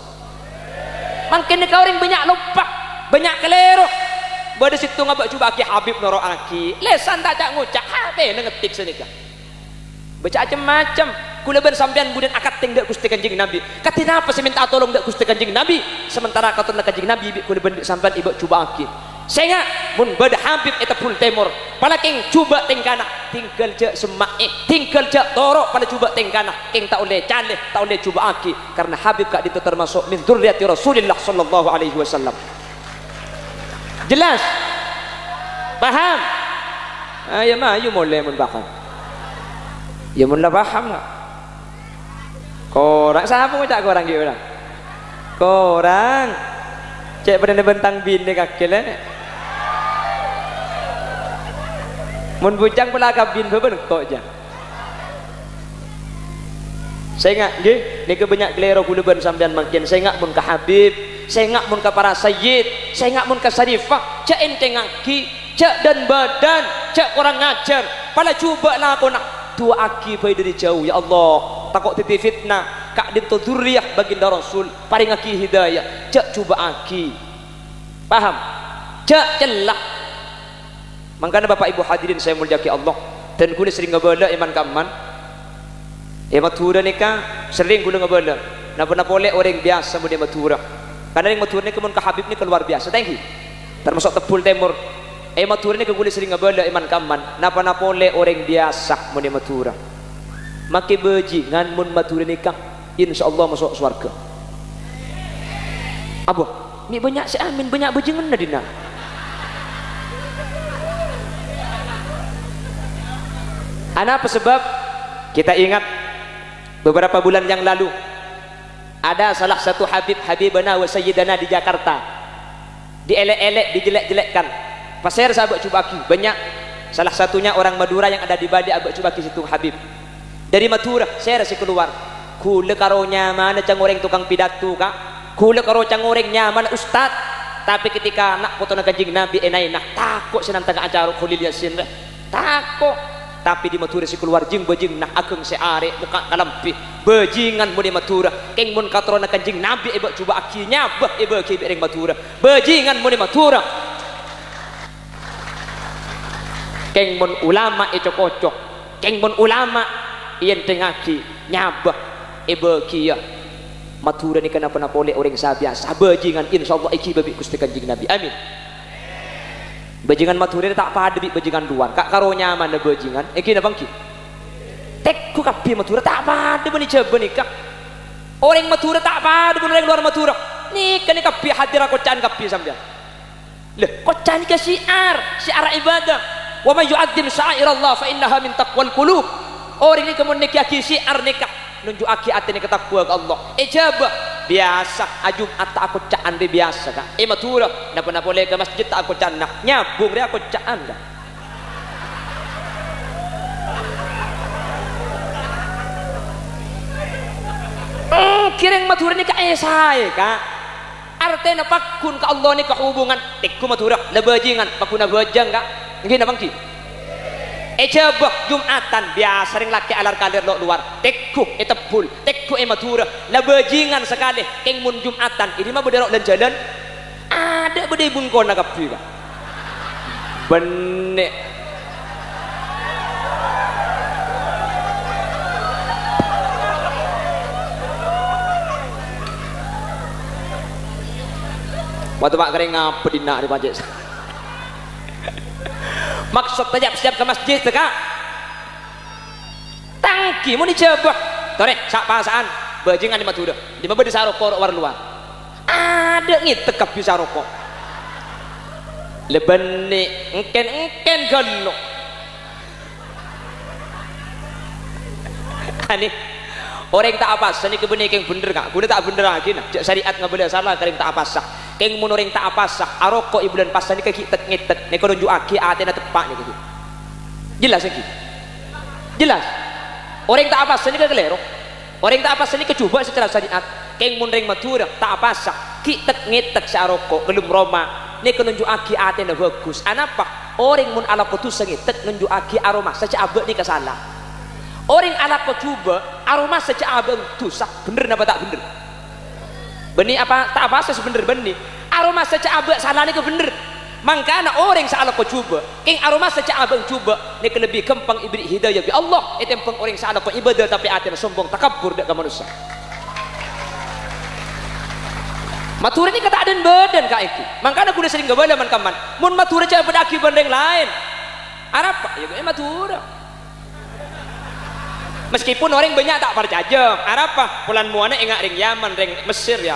Mangkèn nèka orèng bânnya' loppa, bânnya' kalèro. Bâdâ sèttonga bâ' jhubâ'aghi Habib noro'aghi. Lèsan ta' ca'-ngoca', hapèna ngetik sanèka. Bâca cem-macem. Kaulâ bân sampèyan budina akantèng dâ' Ghustè Kanjeng Nabi. Kadhi napa sè mènta'a tolong dâ' Ghustè Kanjeng Nabi, sementara katoronna Kanjeng Nabi bi' kaulâ bân bi' sampèyan èbâ' jhubâ'aghi? Sènga', mon bâdâ Habib è Tebbul Tèmor, pala kèng jhubâ' tèngkana, tinggal jhâ' semma'è, tinggal jhâ' toro', pala jhubâ' tèngkana, kèng ta' ollè calè, ta' ollè jhubâ'aghi, karna Habib ka'dinto tamaso' min dzurriyyati Rasulillah sallallahu alaihi wasallam. Jelas? Paham? Ayo, mayu molè mon paham. Ya, mon la paham, la. Korang, sapa ngoca' korang ghi' ora? Korang. Cè' padâna bân tang binè kakè, lè. Mon bujang pola kabin bâbân ko' jâ. Sènga', ngghi, nèka bânnya' kalèro kaulâ bân sampèyan mangkèn. Sènga' mon ka Habib, sènga' mon ka para sayyid, sènga' mon ka sarifah, jhâ' ènthèngngaghi. Jhâ' dhân-bâdhân, jhâ' korang ajhâr, pala jhubâ' lakona, du'aaghi bhâi dâri jhâu, "Ya Allah, tako' dhâddhi fitna ka'dinto dzurriyyah baginda Rasul, parèngngaghi hidayah, jhâ' jhubâ'aghi." Paham? Jhâ' cella. Mangkana, Bapa' Ibu hadirin sè èmoljâ'aghi Allah, dhân kaulâ serrèng ngabâlâ è man-kamman. È Madhurâ nèka serrèng kaulâ ngabâlâ, napa-napa polè orèng biyasa mon è Madhurâ. Karna orèng Madhurâ nèka mon ka Habib nèka luar biasa, ta' ènggi? Tamaso' Tebbul Tèmor. È Madhurâ nèka kaulâ serrèng ngabâlâ è man-kamman, napa-napa polè orèng biyasa mon è Madhurâ. Makè bhâjingan mon Madhurâ nèka, insyaallah maso' sowarghâ. Apa? Mè' bânnya' sè amin, bânnya' bhâjinganna dinna'. Anapa sebab? Kita ingat beberapa bulan yang lalu, ada salah satu Habib, Habibana wa Sayyidana di Jakarta. Dielek-elek, dijelek-jelekkan. Pasèra sè abâ' jhubâ'aghi? Bânnya'. Salah satunya orang Madura yang ada di Bali abâ' jhubâ'aghi sèttong Habib. Dâri Madhurâ, sèra sè kalowar? Ghulâ karo nyamana ca'na orèng tokang pidato, Ka'. Ghulâ karo ca'na orèng nyamana ustad. Tapè ketika na' potona Kanjeng Nabi ènaèna, tako' sè nantanga acara Kholil Yasin, rè. Tako'. Tapè dâri Madhurâ sè kalowar jing-bâjinganna aghâng sè arè, mokka' kalambhi. Bhâjingan mon è Madhurâ. Kèng mon katoronna Kanjeng Nabi èbâ' jhubâ'aghi, nyabâ èbâghi bi' orèng Madhurâ. Bhâjingan mon è Madhurâ. Kèng mon ulama èco-koco, kèng mon ulama èènthèngngaghi, nyabâ èbâghiyâ. Madhurâ nèka napa-napa polè orèng sè biyasa, bhâjingan insyaallah èghibâ bi' Ghustè Kanjeng Nabi. Amin. Bhâjingan Madhurâ ta' padâ bi' bhâjingan lowar, Ka', karo nyamana bhâjingan, ènggi napa ènggi? Tengghu kabbhi Madhurâ ta' padâ bân è Jhâbâ nèka. Orèng Madhurâ ta' padâ bân orèng lowar Madhurâ. Nèka nè kabbhi hadir akocca'an kabbhi sampèyan. Lha, koca' nèka syiar, syiar ibadah. "Wa may yu'azzim sya'airallah fa innaha min taqwal qulub." Orèng nèka mon nèka'aghi syiar nèka, nunju'aghi atèna èkatakowa ka Allah. È Jhâbâ, biyasa, a Jum'at ta' akocca'an rè biyasa, Ka'. È Madhurâ, napa-napa polè ka masjid ta' akocca'an, nah, nyambung rè akocca'an, Ka'. Hmm, kèrèng Madhurâ nèka è saè, Ka'. Artèna pagghun ka Allah nèka hubungan, tengghu Madhurâ, la bhâjingan, pagghunna bhâjâng, Ka'. Ènggi napa ènggi? È Jhâbâ, Jum'atan, biyasa rèng lakè' alar-kalèr lo'-lowar, tengghu è Tebbul, tengghu è Madhurâ, la bhâjingan sakalè, kèng mon Jum'atan, è dimma bâdâ ro' lan-jhâlân? Adâ' bâdâ è bengkona kabbhi, Ka'. Bânnè. Wa towa' kèrèng ngapa dinna' rè pajhât. Maksod tajhâ' siap ka masjid, Ka'. Tanggi mon è Jhâbâ. Torè, sa'-pasa'an. Bajingan è Madhurâ, dimma bâdâ sè aroko' ro' war-lowar. Adâ' ngètek kabbhi sè aroko'. La bânnè, èngkèn-èngkèn ghâllu. Anè, orèng ta' apasa nèka bânnè kèng bhendher, Ka'. Ghulâ ta' bhendherraghi, nah. Jhâ' sarè'at ngabâlâ sala ka orèng ta' apasa. Kèng mon orèng ta' apasa, aroko' è bulân pasa nèka ghi' tek-ngètek, nèka nonjhu'aghi atèna teppa' nèka ghi'. Jelas, ènggi? Jelas? Orèng ta' apasa nèka kalèro. Orèng ta' apasa nèka jhubâ' secara syariat. Kèng mon rèng Madhurâ ta' apasa, ghi' tek-ngètek sè aroko' ghâllu roma, nèka nonjhu'aghi atèna bhâghus. Anapa? Orèng mon alako dhusa ngètek nonjhu'aghi aromasa jhâ' abâ' nèka sala. Orèng alako jhubâ', aromasa jhâ' abâ' dhusa, bhendher napa ta' bhendher? Bânnè apa ta' apasa sè bhendher bânnè? Aromasa jhâ' abâ' sala nèka bhendher. Mangkana orèng sè alako jhubâ', kèng aromasa jhâ' abâ' jhubâ', nèka lebbi ghâmpang èberri' hidayah bi' Allah ètèmbhâng orèng sè alako ibadah tapè atèna sombong takabbur dâ' ka manossa. Madhurâ nèka ta' dhân-bâdhân, Ka', ènggi. Mangkana ghulâ serrèng kabâlâ man-kamman, mon Madhurâ jhâ' èpadhâ'âghi bân rèng laèn. Arapa? Iyâ, ghâbây Madhurâ. Meskipun orèng bânnya' ta' parcajâ, arapa? Polana mowana enga' rèng Yaman, rèng Mesir, ya.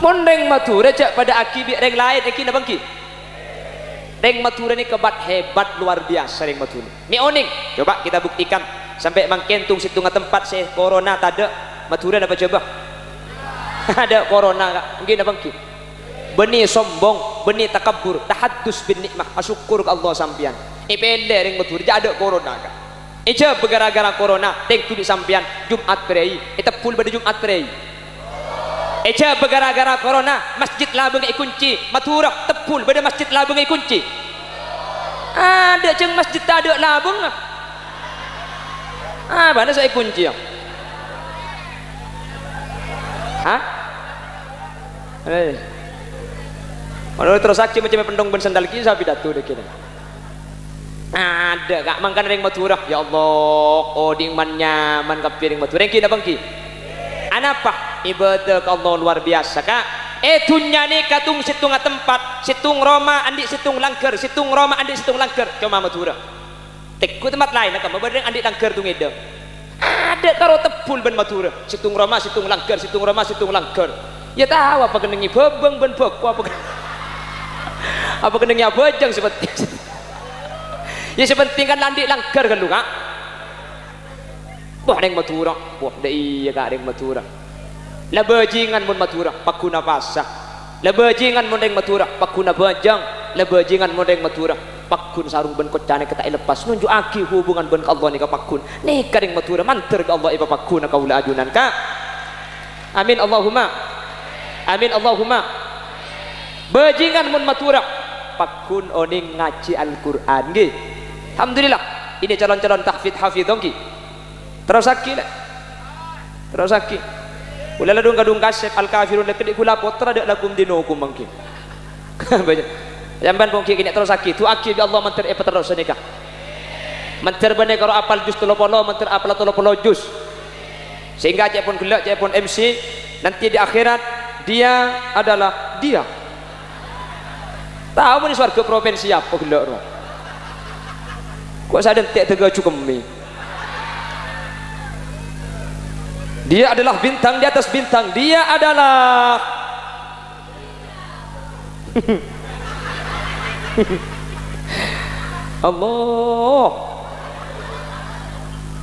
Mon rèng Madhurâ jhâ' padhâ'âghi bi' rèng laèn, ènggi napa ènggi? Rèng Madhurâ nèka bat-hebat luar biasa, rèng Madhurâ. Mè' onèng, coba kita buktikan. Sampè' mangkèn tong-sèttongnga tempat sè corona tadâ', Madhurâ napa jhâbâ? Adâ' corona, Ka'. Ènggi napa ènggi? Bânnè sombong, bânnè takabbur, tahaddus bin ni'mah, asokkor ka Allah sampèyan. Èpèlè rèng Madhurâ, jhâ' adâ' corona, Ka'. Èjhâbâ ghârâ-ghârâ corona, tèngghu bi' sampèyan, Jum'at pèrèi. Ètebbhul bâdâ Jum'at pèrèi. Èjhâbâ ghârâ-ghârâ corona, masjid labângnga èkoncè. Madhurâ, tebbhul bâdâ masjid labângnga èkoncè. Adâ' jhâng masjid tadâ' labângnga. Abâ'na sè èkoncè, ya? Hah? Eh. Ono terrossaghi macem pendhung bân sandal ghi' sapidato dâgghi'. Adâ', Ka', mangkana rèng Madhurâ. Ya Allah, odhi'na man-nyaman kabbhi rèng Madhurâ. Ènggi napa ènggi? Anapa? Ibadah ka Allah luar biasa, Ka'. È dhunnya nèka tong-sèttongnga tempat, sèttong roma andi' sèttong langghâr, sèttong roma andi' sèttong langghâr, coma Madhurâ. Tèngghu tempat laènna kemma bâdâ rèng andi' langghâr tong-ngèdhâng. Adâ' karo tebbhul bân Madhurâ. Sèttong roma, sèttong langghâr, sèttong roma, sèttong langghâr. Ya tao apa kennengnga bhâbâng bân bhâko apa ken-, apa kennengnga abhâjâng sè pentèng. Ya sè pentèng kan la andi' langghâr ghâllu, Ka'. Wah, rèng Madhurâ. Wah, dâ' iyâ, Ka', rèng Madhurâ. La bhâjingan mon Madhurâ, pagghun apasa. La bhâjingan mon rèng Madhurâ, pagghun abhâjâng. La bhâjingan mon rèng Madhurâ, pagghun sarong bân koca nèka ta' èleppas. Nonjhu'aghi hubungan bân ka Allah nèka pagghun. Nèka rèng Madhurâ, mandhâr bi' Allah èpapagghuna kaulâ ajunan, Ka'. Amin, Allahumma. Amin, Allahumma. Bhâjingan mon Madhurâ, pagghun onèng ngajhi Al-Qur'an, ngghi. Alhamdulillah, ini calon-calon tahfidz hafidh, ngghi. Terrossaghi, Lè'. Terrossaghi. Kaulâ la dhung-kadhung kasèt Al-Kafirun la kèdhi' kaulâ pottra dâ' lakum dinukum mangkèn. Sampèyan pon ghi' kènè' terrossaghi. Du'aaghi bi' Allah mandhâr èpaterros nèka. Mandhâr bânnè karo apal juz tello polo, mandhâr apal tello polo juz. Sehingga ca'èpon ghellâ', ca'èpon M C, nanti di akhirat, dia adalah dia. Tao mon è sowarghâ propinsi apa ghellâ' rowa. Ko' sadhântè' dâgâ jukemmi. Dia adalah bintang di atas bintang. Dia adalah Allah.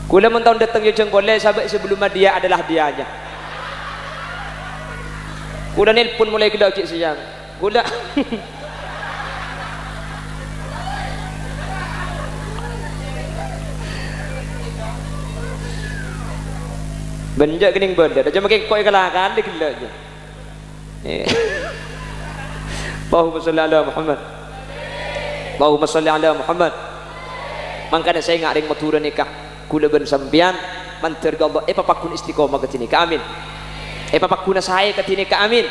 Kaulâ mon taon dâteng jhâjhâng polè, sabâ' sabellunna dia adalah dianya. Kaulâ nelpon molaè ghellâ' ghi' sèyang. Kaulâ. Bân jhâ' kennèng bâdâ, jhâ' makè engko' èkala-kala ghellâ' jhâ. Eh. Allahumma shalli ala Muhammad. Allahumma shalli ala Muhammad. Mangkana sènga' rèng Madhurâ nèka, kaulâ bân sampèyan mandhâr ka Allah, èpapagghun istiqomah kadhi nèka. Amin. Èpapagghuna saè kadhi nèka. Amin.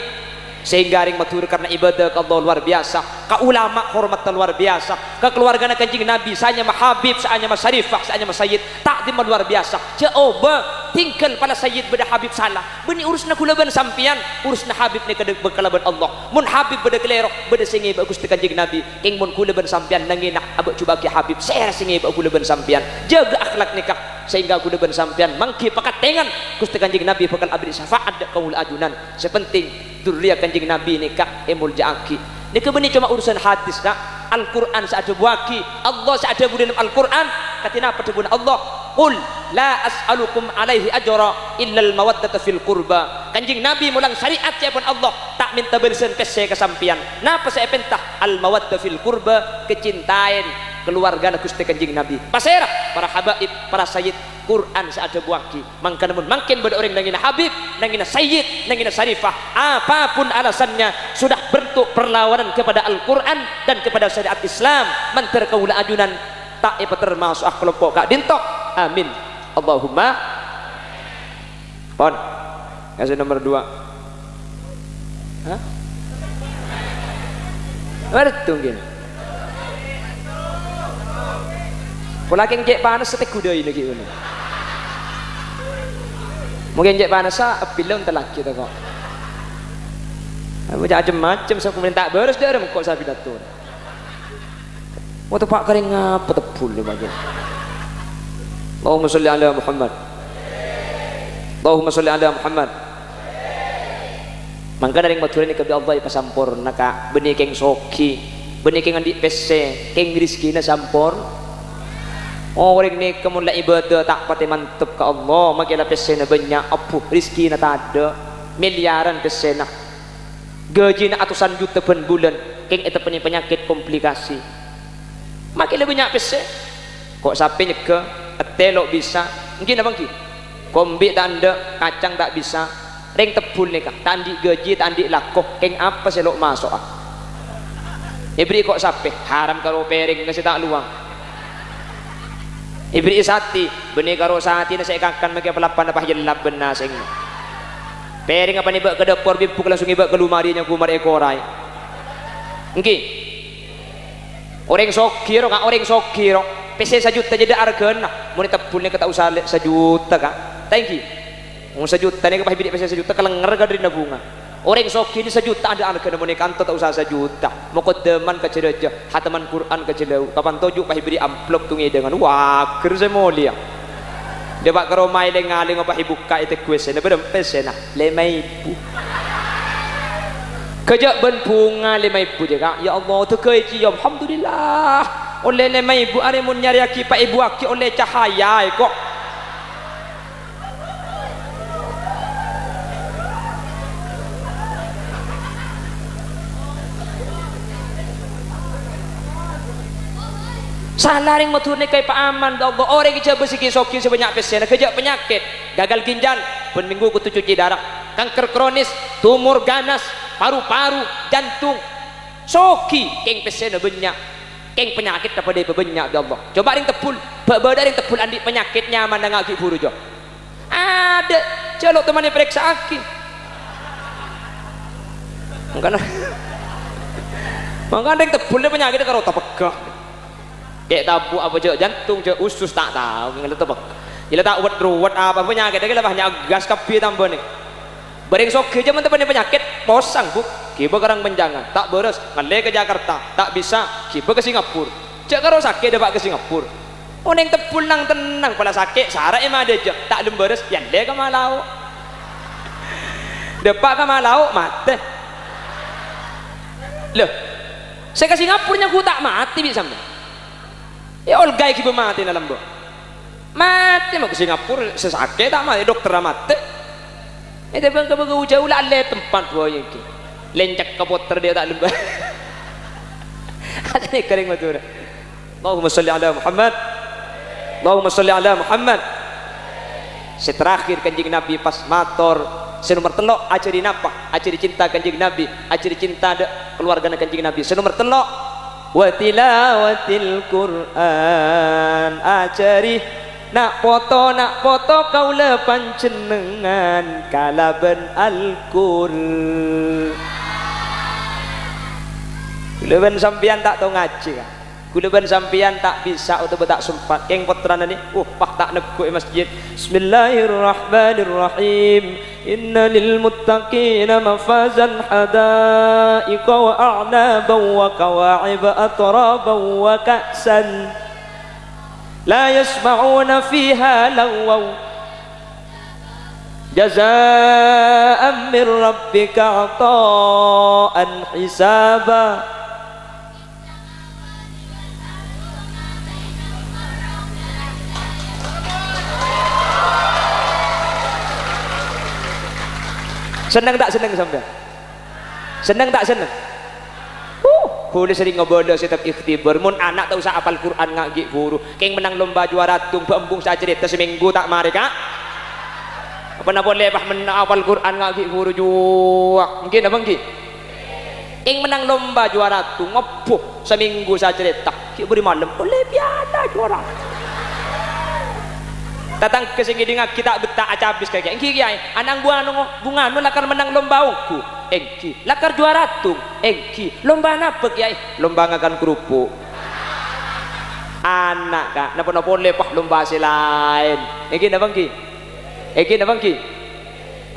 Sehingga rèng Madhurâ karna ibadah ka Allah luar biasa, ka ulama hormatta luar biasa, ka kaluwargana Kanjeng Nabi, sè anyama Habib, sè anyama Syarifah, sè anyama Sayyid, ta'dhimma luar biasa. Jhâ' obâ. Tinggal para sayyid bâdâ habib sala. Bânnè urusanna kaulâ bân sampèyan, urusanna habib nèka dâ-, bâ-, kalabân Allah. Mon habib bâdâ kalèro, bâdâ sè ngèbâ Ghustè Kanjeng Nabi. Kèng mon kaulâ bân sampèyan nangèna abâ' jhubâ'âghi habib, sèra sè ngèbâ kaulâ bân sampèyan. Jâgâ akhlak nèka, sehingga kaulâ bân sampèyan mangghi pakatèngan, Ghustè Kanjeng Nabi bhâkal aberri' syafaat dâ' kaulâ ajunan. Sè penting, durriyah Kanjeng Nabi nèka èmoljâ'aghi. Nèka bânnè coma urusan hadis, Ka'. Al-Qur'an sè adhâbuwâghi, Allah sè adhâbu dâlem Al-Qur'an, kadhi napa dhâbuna Allah? "Qul la as'alukum alaihi ajra illal mawaddata fil qurba." Kanjeng Nabi molang syariat ca'èpon Allah, "Ta' mènta bâlessân pèssè ka sampèyan." Napa sè èpènta? "Al-mawadda fil qurba," kacintaèn kalowarghâna Ghustè Kanjeng Nabi. Pasèra? Para habaib, para sayyid, Qur'an sè adhâbuwâghi. Mangkana mon mangkèn bâdâ orèng nangèna habib, nangèna sayyid, nangèna syarifah, apapun alasannya, sudah bentuk perlawanan kepada Al-Qur'an dan kepada syariat Islam, mandhâr kaulâ ajunan ta' èpatermaso'a kalompo' ka'dinto. Amin. Allahumma. Pon. Yang nomor dua. Hah? Wertung gini. Pola kèng cè' panas sè teggu dâi lagi ngono. Mungkin cè' panassa ebbhilâ onta lagi ta kok. Apa macem-macem sè pemerintah bârâs dâ' remko sapidato. Mau tepa' karèng apa tebbhul lè, Pak? Allahumma sholli ala Muhammad. Allahumma sholli ala Muhammad. Mangkana rèng Madhurâ nèka bi' Allah èpasamporna, Ka'. Bânnè kèng soghi, bânnè kèng andi' pèssè, kèng rejhekkèna sampor. Orèng nèka mon la ibadah ta' patè mantep ka Allah, makè la pèssèna bânnya', ebbhu, rejhekkèna tadâ', miliyaran pèssèna. Gajina atosan juta bân bulân, kèng èteppa'è panyakèt komplikasi. Makè la bânnya' pèssè. Ko' sapè nyegghâ, ètè lo' bisa. Èngghi napa èngghi? Kombi ta' endâ', kacang ta' bisa. Rèng tebbhul nèka, ta' andi' gaji, ta' andi' lako, kèng apa sè lo' maso'a? Èberri' ko' sapè, haram karo pèrèngnga sè ta' lowang. Èberri' satè, bânnè karo satèna sè èkakan makè palappana pas yellap bân nasèngnga. Pèrèng apa nèbâ' ka dâpor, bi' ebbhu langsung nèbâ' ka lomari nyangko marè èkoraè. Èngghi. Orèng soghi ro, Ka', orèng soghi ro. Pèssè sajuta jâdâ arghâna. Mon ètebbhul nèka ta' osa lè-, sajuta, Ka'. Ta' èngghi. Mon sajuta nèka pas èberri' pèssè sajuta, kalènger kadârina bhunga. Orèng soghi nè sajuta adâ' arghâna, mon è kanto ta' osa sajuta. Mokoddhâman ka jâ rajâ, hataman Qur'an ka jâ lauk, kapan toju' pas èberri' amplop tu ngèdângan. Wah, ghâr sè molèya. Dâpa' ka roma èlèng-alèng pas èbukka' ètegghu essèna, bârâmpa essèna? Lèma èbu. Ghâjâ' bân bhunga lèma èbu jâ, Ka'. Ya Allah, dâgghâ' èciom. Alhamdulillah. Ollè lèma èbu arè mon nyarèyaghi pa èbuwâghi ollè cahaya è ko'. Sala rèng Madhurâ nèka èpaaman bi' Allah. Orèng jhâbâ sè ghi' soghi sè bânnya' pèssèna, ghâjâ' panyakèt. Gagal ginjal, bân mènggu kodhu cuci darah. Kanker kronis, tumor ganas, paru-paru, jantung. Soghi, kèng pèssèna bânnya'. Kèng panyakèdhâ padâ èpabânnya' bi' Allah. Coba rèng tebbhul, bâ-, bâdâ rèng tebbhul andi' panyakèt nyamana nga' ghi' bhuru, Jo. Adâ', jhâ' lo' toman èparèksa'aghi. Mangkana, mangkana rèng tebbhul rè panyakèdhâ karo tapegghâ. Cè' tabu' apa jhâ' jantung, jhâ' usus ta' tao, ngèlè tapegghâ. Ghi' la ta' wet-ruwet apa panyakèdhâ ghi' la bânnya' gas kabbhi tambâna. Bârèng soghi jhâ' mon tapènè panyakèt, posang, Bu. Ghibâ ka Rangpanjangan, ta' bârâs, ngallè ka Jakarta, ta' bisa, ghibâ ka Singapura. Jhâ' karo sakè' dâpa' ka Singapura. Onèng tebbhul nang-tennang, pola sakè', sara è madâjâ, ta' lem-bârâs, èyallè ka Malao. Dâpa' ka Malao, matè. Lho, sè ka Singapura nyaku ta' matè bi' sampèyan. È Olga ghibâ matèna lambâ'. Matè, ma' ka Singapura, sè sakè' ta' matè, dokterra matè. È, tapè bâ-, bâ-, jhâu la allè tempat, boy, èngghi. Lèncak ka potèr dâ' ta' lembâ. Atènè karèng Madhurâ. Allahumma shalli ala Muhammad. Allahumma shalli ala Muhammad. Sè terakhir, Kanjeng Nabi pas mator, sè nomer tello', ajhâri napa? Ajhâri cinta Kanjeng Nabi, ajhâri cinta dâ' kalowarghâna Kanjeng Nabi. Sè nomer tello', "Wa tilawatil Qur'an," ajhâri na' poto, na' poto kaulâ panjhennengngan kalabân Al-Qur-, kaulâ bân sampèyan ta' tao ngajhi, Ka'. Kaulâ bân sampèyan ta' bisa otabâ ta' sempat. Kèng pottrana nè, uh, pas ta' neggu' è masjid. Bismillahirrahmanirrahim. Inna lil muttaqina mafazan hadaiqa wa a'naban wa kawa'iba atraban wa ka'san. La yasma'una fiha lagwan. Jazaan min rabbika ata'an hisaba. Senneng ta' senneng sampèyan? Senneng ta' senneng? Uh, kaulâ serrèng ngabâlâ sè tep ikhtibar. Mon ana' ta' osa apal Qur'an nga' ghi' bhuru. Kèng mennang lomba juara dung, bâ' embung sè acarèta samènggu ta' marè, Ka'? Apa napa polè pas mennang apal Qur'an nga' ghi' bhuru juwâk? Èngghi napa èngghi? Kèng mennang lomba juara tu, ngobbu samènggu sacarèta. Ghi' bâri' malem, ollè piala juara. Tatangghâ sè ngèdingngaghi ta' bettah acabis kakè. Èngghi, Kèyaè, ana' ngghu anu, ngghu anu lakar mennang lomba ongghu. Èngghi, lakar juara tu. Èngghi, lomba napa, Kèyaè? Lomba ngakan kerupuk. Ana', Ka', napa-napa ollè, pas lomba sè laèn. Èngghi napa èngghi? Èngghi napa èngghi?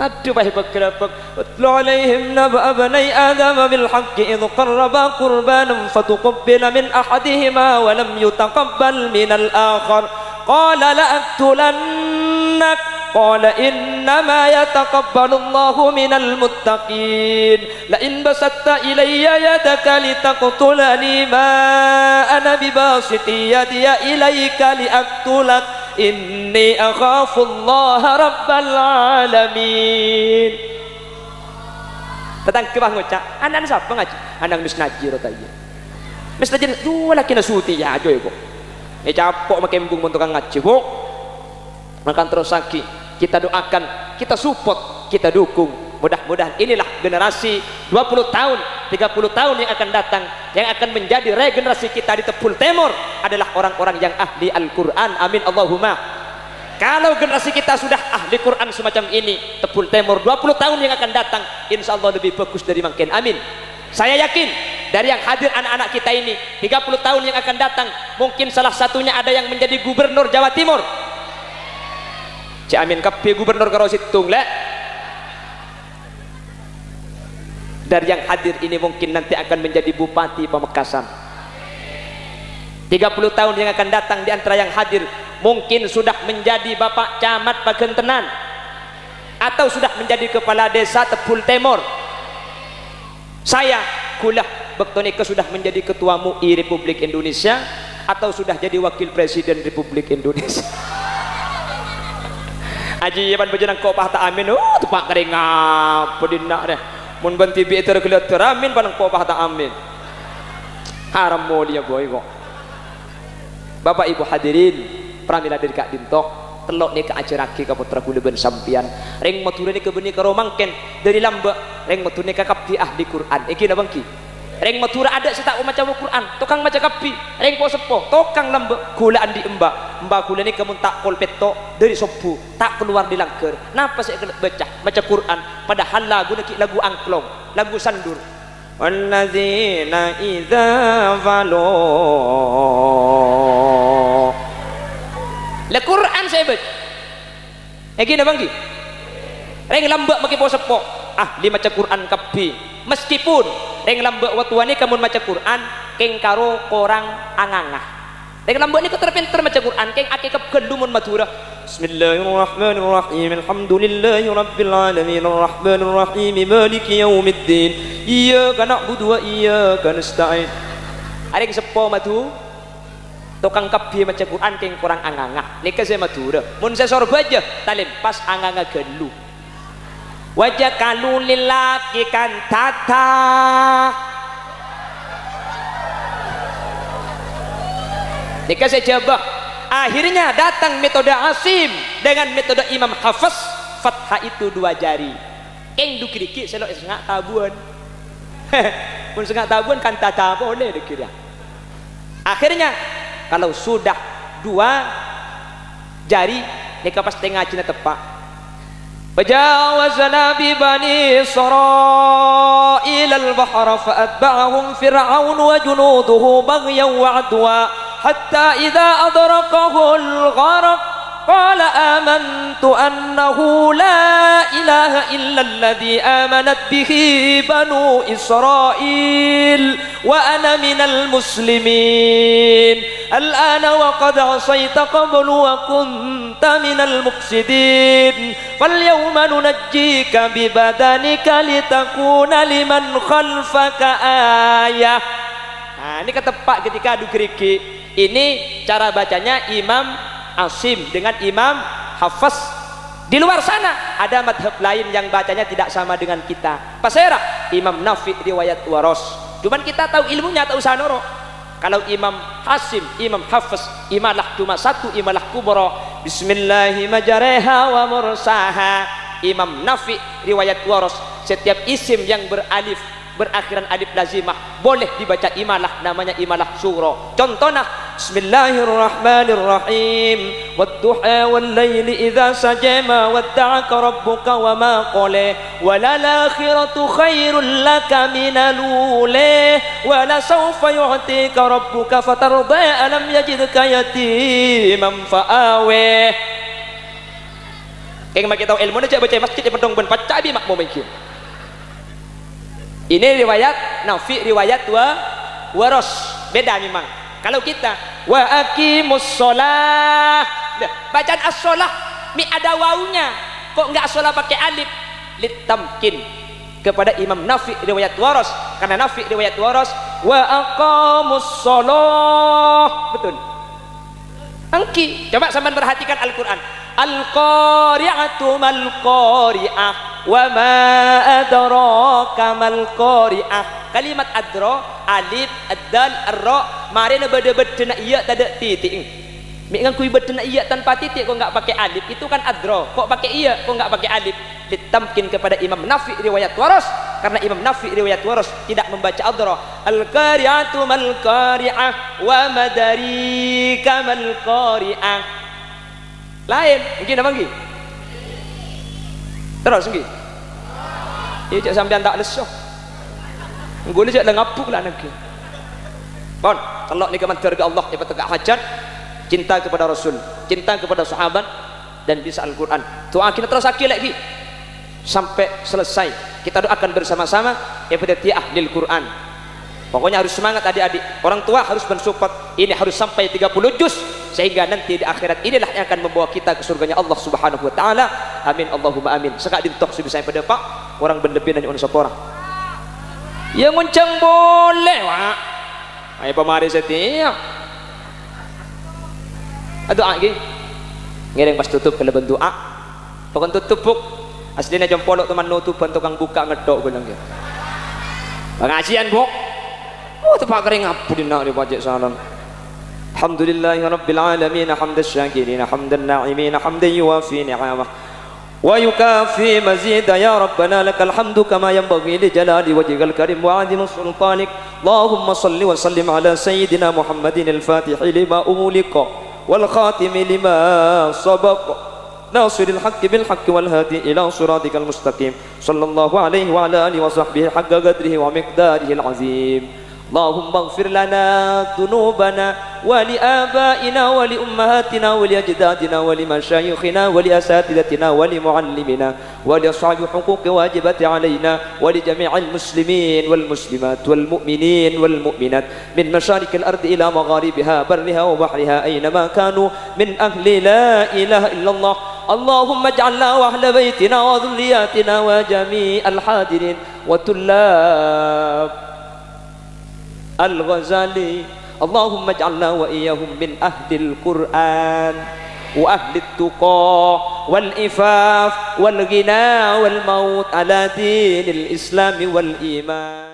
Adhu, pas èbâk-ghârâbâk. Watlu 'alaihim naba'a bani Adama bil haqqi idh qarraba qurbanan fatuqubila min ahadihima wa lam yutaqabbal minal akhar. Qala la'aqtulannak. Qala innama yataqabbalullahu minal muttaqin. La in basatta ilayya yadaka litaqtulani ma ana bibasitin yadiya ilaika liaqtulak. Inni akhafullaha rabbal alamin. Tatangghâ pas ngoca', "Ana'na sapa ngajhi?" "Ana'na Mis Najji, ro ta' iyâ?" "Mis Najji, yu lakèna Suti, iyâ, ajo, iko." Ècapo' makè embung mon tokang ngajhi, Bu. Maka terrossaghi, kita doakan, kita support, kita dukung. Mudah-mudahan inilah generasi dua puluh tahun, tiga puluh tahun yang akan datang, yang akan menjadi regenerasi kita di Tebbul Tèmor adalah orang-orang yang ahli Al-Qur'an. Amin, Allahumma. Kalau generasi kita sudah ahli Qur'an semacam ini, Tebbul Tèmor dua puluh tahun yang akan datang, insya Allah lebih bagus dari mangkèn. Amin. Saya yakin, dari yang hadir anak-anak kita ini, tiga puluh tahun yang akan datang, mungkin salah satunya ada yang menjadi gubernur Jawa Timur. Cè' amin kabbhi gubernur karo sèttong, lè'. Dari yang hadir ini mungkin nanti akan menjadi bupati Pamekasan. Tiga puluh tahun yang akan datang, di antara yang hadir mungkin sudah menjadi bapak camat Pagentenan atau sudah menjadi kepala desa Tebbul Tèmor. Saya, kaulâ, bâkto nèka sudah menjadi ketua MUI Republik Indonesia atau sudah jadi wakil presiden Republik Indonesia. Ajiyâ bân bâjâna engko' pas ta' amin, oh, teppa' karè ngapa dinna' rè. Mon bân dhibi' èdhâr-ghâlâdhâr amin, bân engko' pas ta' amin. Haram molèya, boy, kok. Bapak Ibu hadirin, pramèla dhâri ka'dinto, tello' nèka ajhârraghi ka pottra kaulâ bân sampèyan. Rèng Madhurâ nèka bânnè karo mangkèn, dhâri lambâ', rèng Madhurâ nèka kabbhi ahli Qur'an. Èngghi napa èngghi? Rèng Madhurâ adâ' sè ta' maca Qur'an, tokang maca kabbhi. Rèng po-seppo, tokang lambâ', kaulâ andi' emba. Emba kaulâ nèka mon ta' pol pètto' dhâri sobbhu, ta' kalowar dhâri langghâr. Napa sè èbâca? Maca Qur'an. Padahal laguna ghi' lagu angklong, lagu sandur. Walladzina idza fa'alu. La Qur'an sè èbâca. Èngghi napa èngghi? Rèng lambâ' makè po-seppo, ahli maca Qur'an kabbhi. Meskipun rèng lambâ' wâ-, towa nèka mon maca Qur'an, kèng karo korang anganga. Rèng lambâ' nèka ter-pènter maca Qur'an, kèng akèkèp ghâllu mon Madhurâ. Bismillahirrahmanirrahim. Alhamdulillahirabbil alamin. Arrahmanirrahim. Maliki yaumiddin. Iyyaka na'budu wa iyyaka nasta'in. Arèng seppo Madhu, tokang kabbhi maca Qur'an kèng korang anganga. Nèka sè Madhurâ. Mon sè Sorbhâjâ, talèmpas anganga ghâllu. Wajah kalu lilaki kan tata. Nèka sè Jhâbâ. Akhirnya datang metode Asim dengan metode Imam Hafs, fathah itu dua jari. Kèng dhu-ghârighi' sè lo' sènga' tabuwân. Mon sènga' tabuwân kan tata polè dhu-ghârighi'. Akhirnya, kalau sudah dua jari, nèka pastè ngajhina teppa'. وجاوزنا ببني إسرائيل البحر فأتبعهم فرعون وجنوده بغيا وعدوا حتى إذا أدركه الغرق قال آمنت أنه لا إله إلا الذي آمنت به بنو إسرائيل وأنا من المسلمين. الآن وقد عصيت قبل وكنت من المفسدين. فاليوم ننجيك ببدنك لتكون لمن خلفك آية. Nah, ini keteppa' ketika adu gerigi. Ini cara bacanya Imam Asim dengan Imam Hafs. Di luar sana, ada madhab lain yang bacanya tidak sama dengan kita. Pasèra? Imam Nafi' riwayat Waros. Cuman kita tahu ilmunya, tak usah noro'. Kalau Imam Asim, Imam Hafs, imalah cuma satu imalah kubra. Bismillahi majreha wa mursaha. Imam Nafi' riwayat Waros, setiap isim yang beralif, berakhiran alif lazimah, boleh dibaca imalah, namanya imalah sughra. Contohnya, Bismillahirrahmanirrahim. Wadduha wal laili idza saja, ma wadda'aka rabbuka wa ma qala. Walal akhiratu khairul laka minal ula. Wala sawfa yu'tika rabbuka fatardha alam yajidka yatiman fa'awa. Kèng makè tao èlmona jhâ' bâca è masjid è pèddhong bân pacca'a bi' makmum èngghi. Ini riwayat Nafi', riwayat Wa-, Waros. Beda memang. Kalau kita, "Wa aqimus shalah." Lah, bacaan as-shalah mè' ada wawunya. Kok nggak shalah pakai alif? Litamkin kepada Imam Nafi' riwayat Waros. Karena Nafi' riwayat Waros, "Wa aqamus shalah." Betul. Èngghi, coba sampean perhatikan Al-Qur'an. "Al-qari'atu mal qari'ah, wa ma adraka mal qari'ah." Kalimat adra, alif, ad-dal, ar-ra, marèna bâdâ bâddhâna iyâ tadâ' titi'na. Mè' ngangghuy bâddhâna iyâ tanpa titik, kok nggak pakai alif, itu kan adra. Kok pakai iyâ, kok nggak pakai alif? Litamkin kepada Imam Nafi' riwayat Waros, karena Imam Nafi' riwayat Waros tidak membaca adra. "Al-qari'atu mal qari'ah, wa ma adraka mal qari'ah." Laèn, èngghi napa èngghi? Terros èngghi? Iyâ, jhâ' sampèyan ta' lesso. Èngghi jhâ' la ngabuk la nèngghi. Pon, tello' nèka mandhâr ka Allah, èpateka' hajat, cinta kepada Rasul, cinta kepada sahabat, dan bisa Al-Qur'an. Du'a kita terus lagi, lagi. Sampai selesai. Kita doakan bersama-sama, èpadhâddhiyâ ahlil Qur'an. Pokoknya harus semangat, adik-adik. Orang tua harus mensupport. Ini harus sampai tiga puluh juz. Sehingga nanti di akhirat inilah yang akan membawa kita ke surganya Allah Subhanahu wa Ta'ala. Amin, Allahumma amin. Saka'dinto sè bisa èpadâpa'. Korang bân lebbina nyo'on sapora. Iyâ, ngonjhâng polè, Wa'. Ayo, pamarè satèya. Adu'a, ghi. Ngèrèng pas tutup kalabân du'a. Pokon tutup, Bu'. Aslina jam polo' toman notobhân tokang bukka' ngetthok ghulâ, ghi. Pangajiân, Bu'. Oh, teppa' kerrèng abu dinna' rè pajhât salon. Alhamdulillahirabbil alamin, hamdas syakirin, hamdan na'imin, hamdan yuwafi ni'amah. ويكافئ مزيده. يا ربنا لك الحمد كما ينبغي لجلال وجهك الكريم وعظيم سلطانك. اللهم صل وسلم على سيدنا محمد الفاتح لما أغلق والخاتم لما سبق ناصر الحق بالحق والهادي إلى صراطك المستقيم. صلى الله عليه وعلى آله وصحبه حق قدره ومقداره العظيم. اللهم اغفر لنا ذنوبنا ولآبائنا ولأمهاتنا ولأجدادنا ولمشايخنا ولأساتذتنا ولمعلمينا ولأصحاب حقوق واجبة علينا ولجميع المسلمين والمسلمات والمؤمنين والمؤمنات من مشارق الأرض إلى مغاربها برها وبحرها أينما كانوا من أهل لا إله إلا الله. اللهم اجعلنا وأهل بيتنا وذرياتنا وجميع الحاضرين وطلاب الغزالي. اللهم اجعلنا وإياهم من أهل القرآن وأهل التقى والعفاف والغنى والموت على دين الإسلام والإيمان.